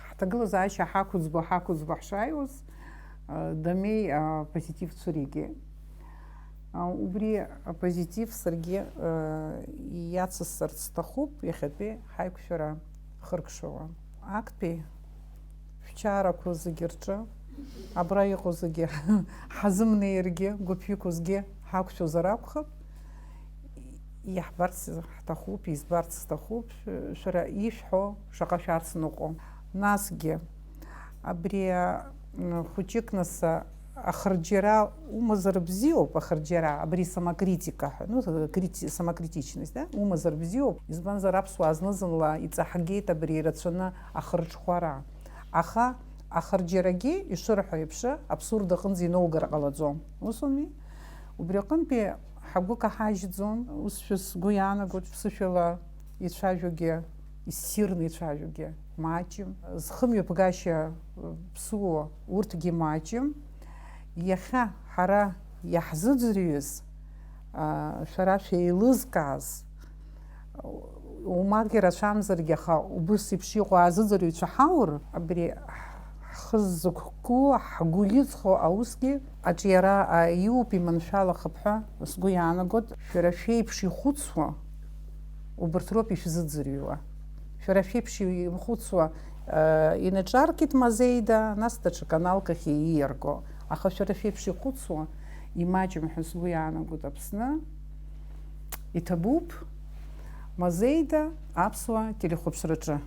Ҳҭагылазаашьа ҳақәыӡбо, ҳақәыӡбо ҳшааиуаз, а, дамеи, а, позитив цәыригеит. А, убри апозитив саргьы, а, иацысҵарц сҭахуп иахьатәи ҳаиқәшәара хыркәшауа. Актәи шәчарақәа зегьы рҿы, абра иҟоу зегьы ҳазымнеиргьы, гәыԥҩыкоу зегьы ҳақәшәозар акәхап, иаҳбарц ҳҭахуп, избарц сҭахуп, шәара ишәҳәо шаҟа шәарц ныҟәо. Насгьы, абри, м, хәыҷык нас, ахырџьара умазар бзиоуп, ахырџьара, абри самокритика ҳәа, ну, крити-, самокритичность, да? Умазар бзиоуп, избанзар аԥсуаа зны-зынла иҵаҳгеит абри ирацәаны ахырҽхәара. Аха ахырџьарагьы, ишырҳәо еиԥш, абсурд аҟынӡа иноугар ҟалаӡом. Усоуми? Убри аҟынтәи ҳагәы каҳажьӡом, усшәа сгәы иаанагоит, ԥсышәала ицәажәогьы, иссирны ицәажәогьы маҷым, зхымҩаԥгашьа ԥсуо урҭгьы маҷым. Иахьа ҳара иаҳзыӡырҩыз, а, шәара шәеилызкааз, умак ирацәамзаргьы, аха убыс еиԥш иҟоу азыӡырҩцәа ҳаур, абри ҳхы ззықәку, ҳгәы иҵхо аусгьы аҿиара, а, иоуп, иманшәалахап ҳәа сгәы иаанагоит. Шәара шәеиԥш ихәыцуа убарҭ роуп ишәзыӡырҩуа. Шәара шәеиԥш имхәыцуа, а, инаҿаркит Мазеида, нас даҽа каналк ахь ииарго. Аха шәара шәеиԥш ихәыцуа имаҷым ҳәа сгәы иаанагоит Аԥсны. Иҭабуп Мазеида аԥсуа телехәаԥшраҿы.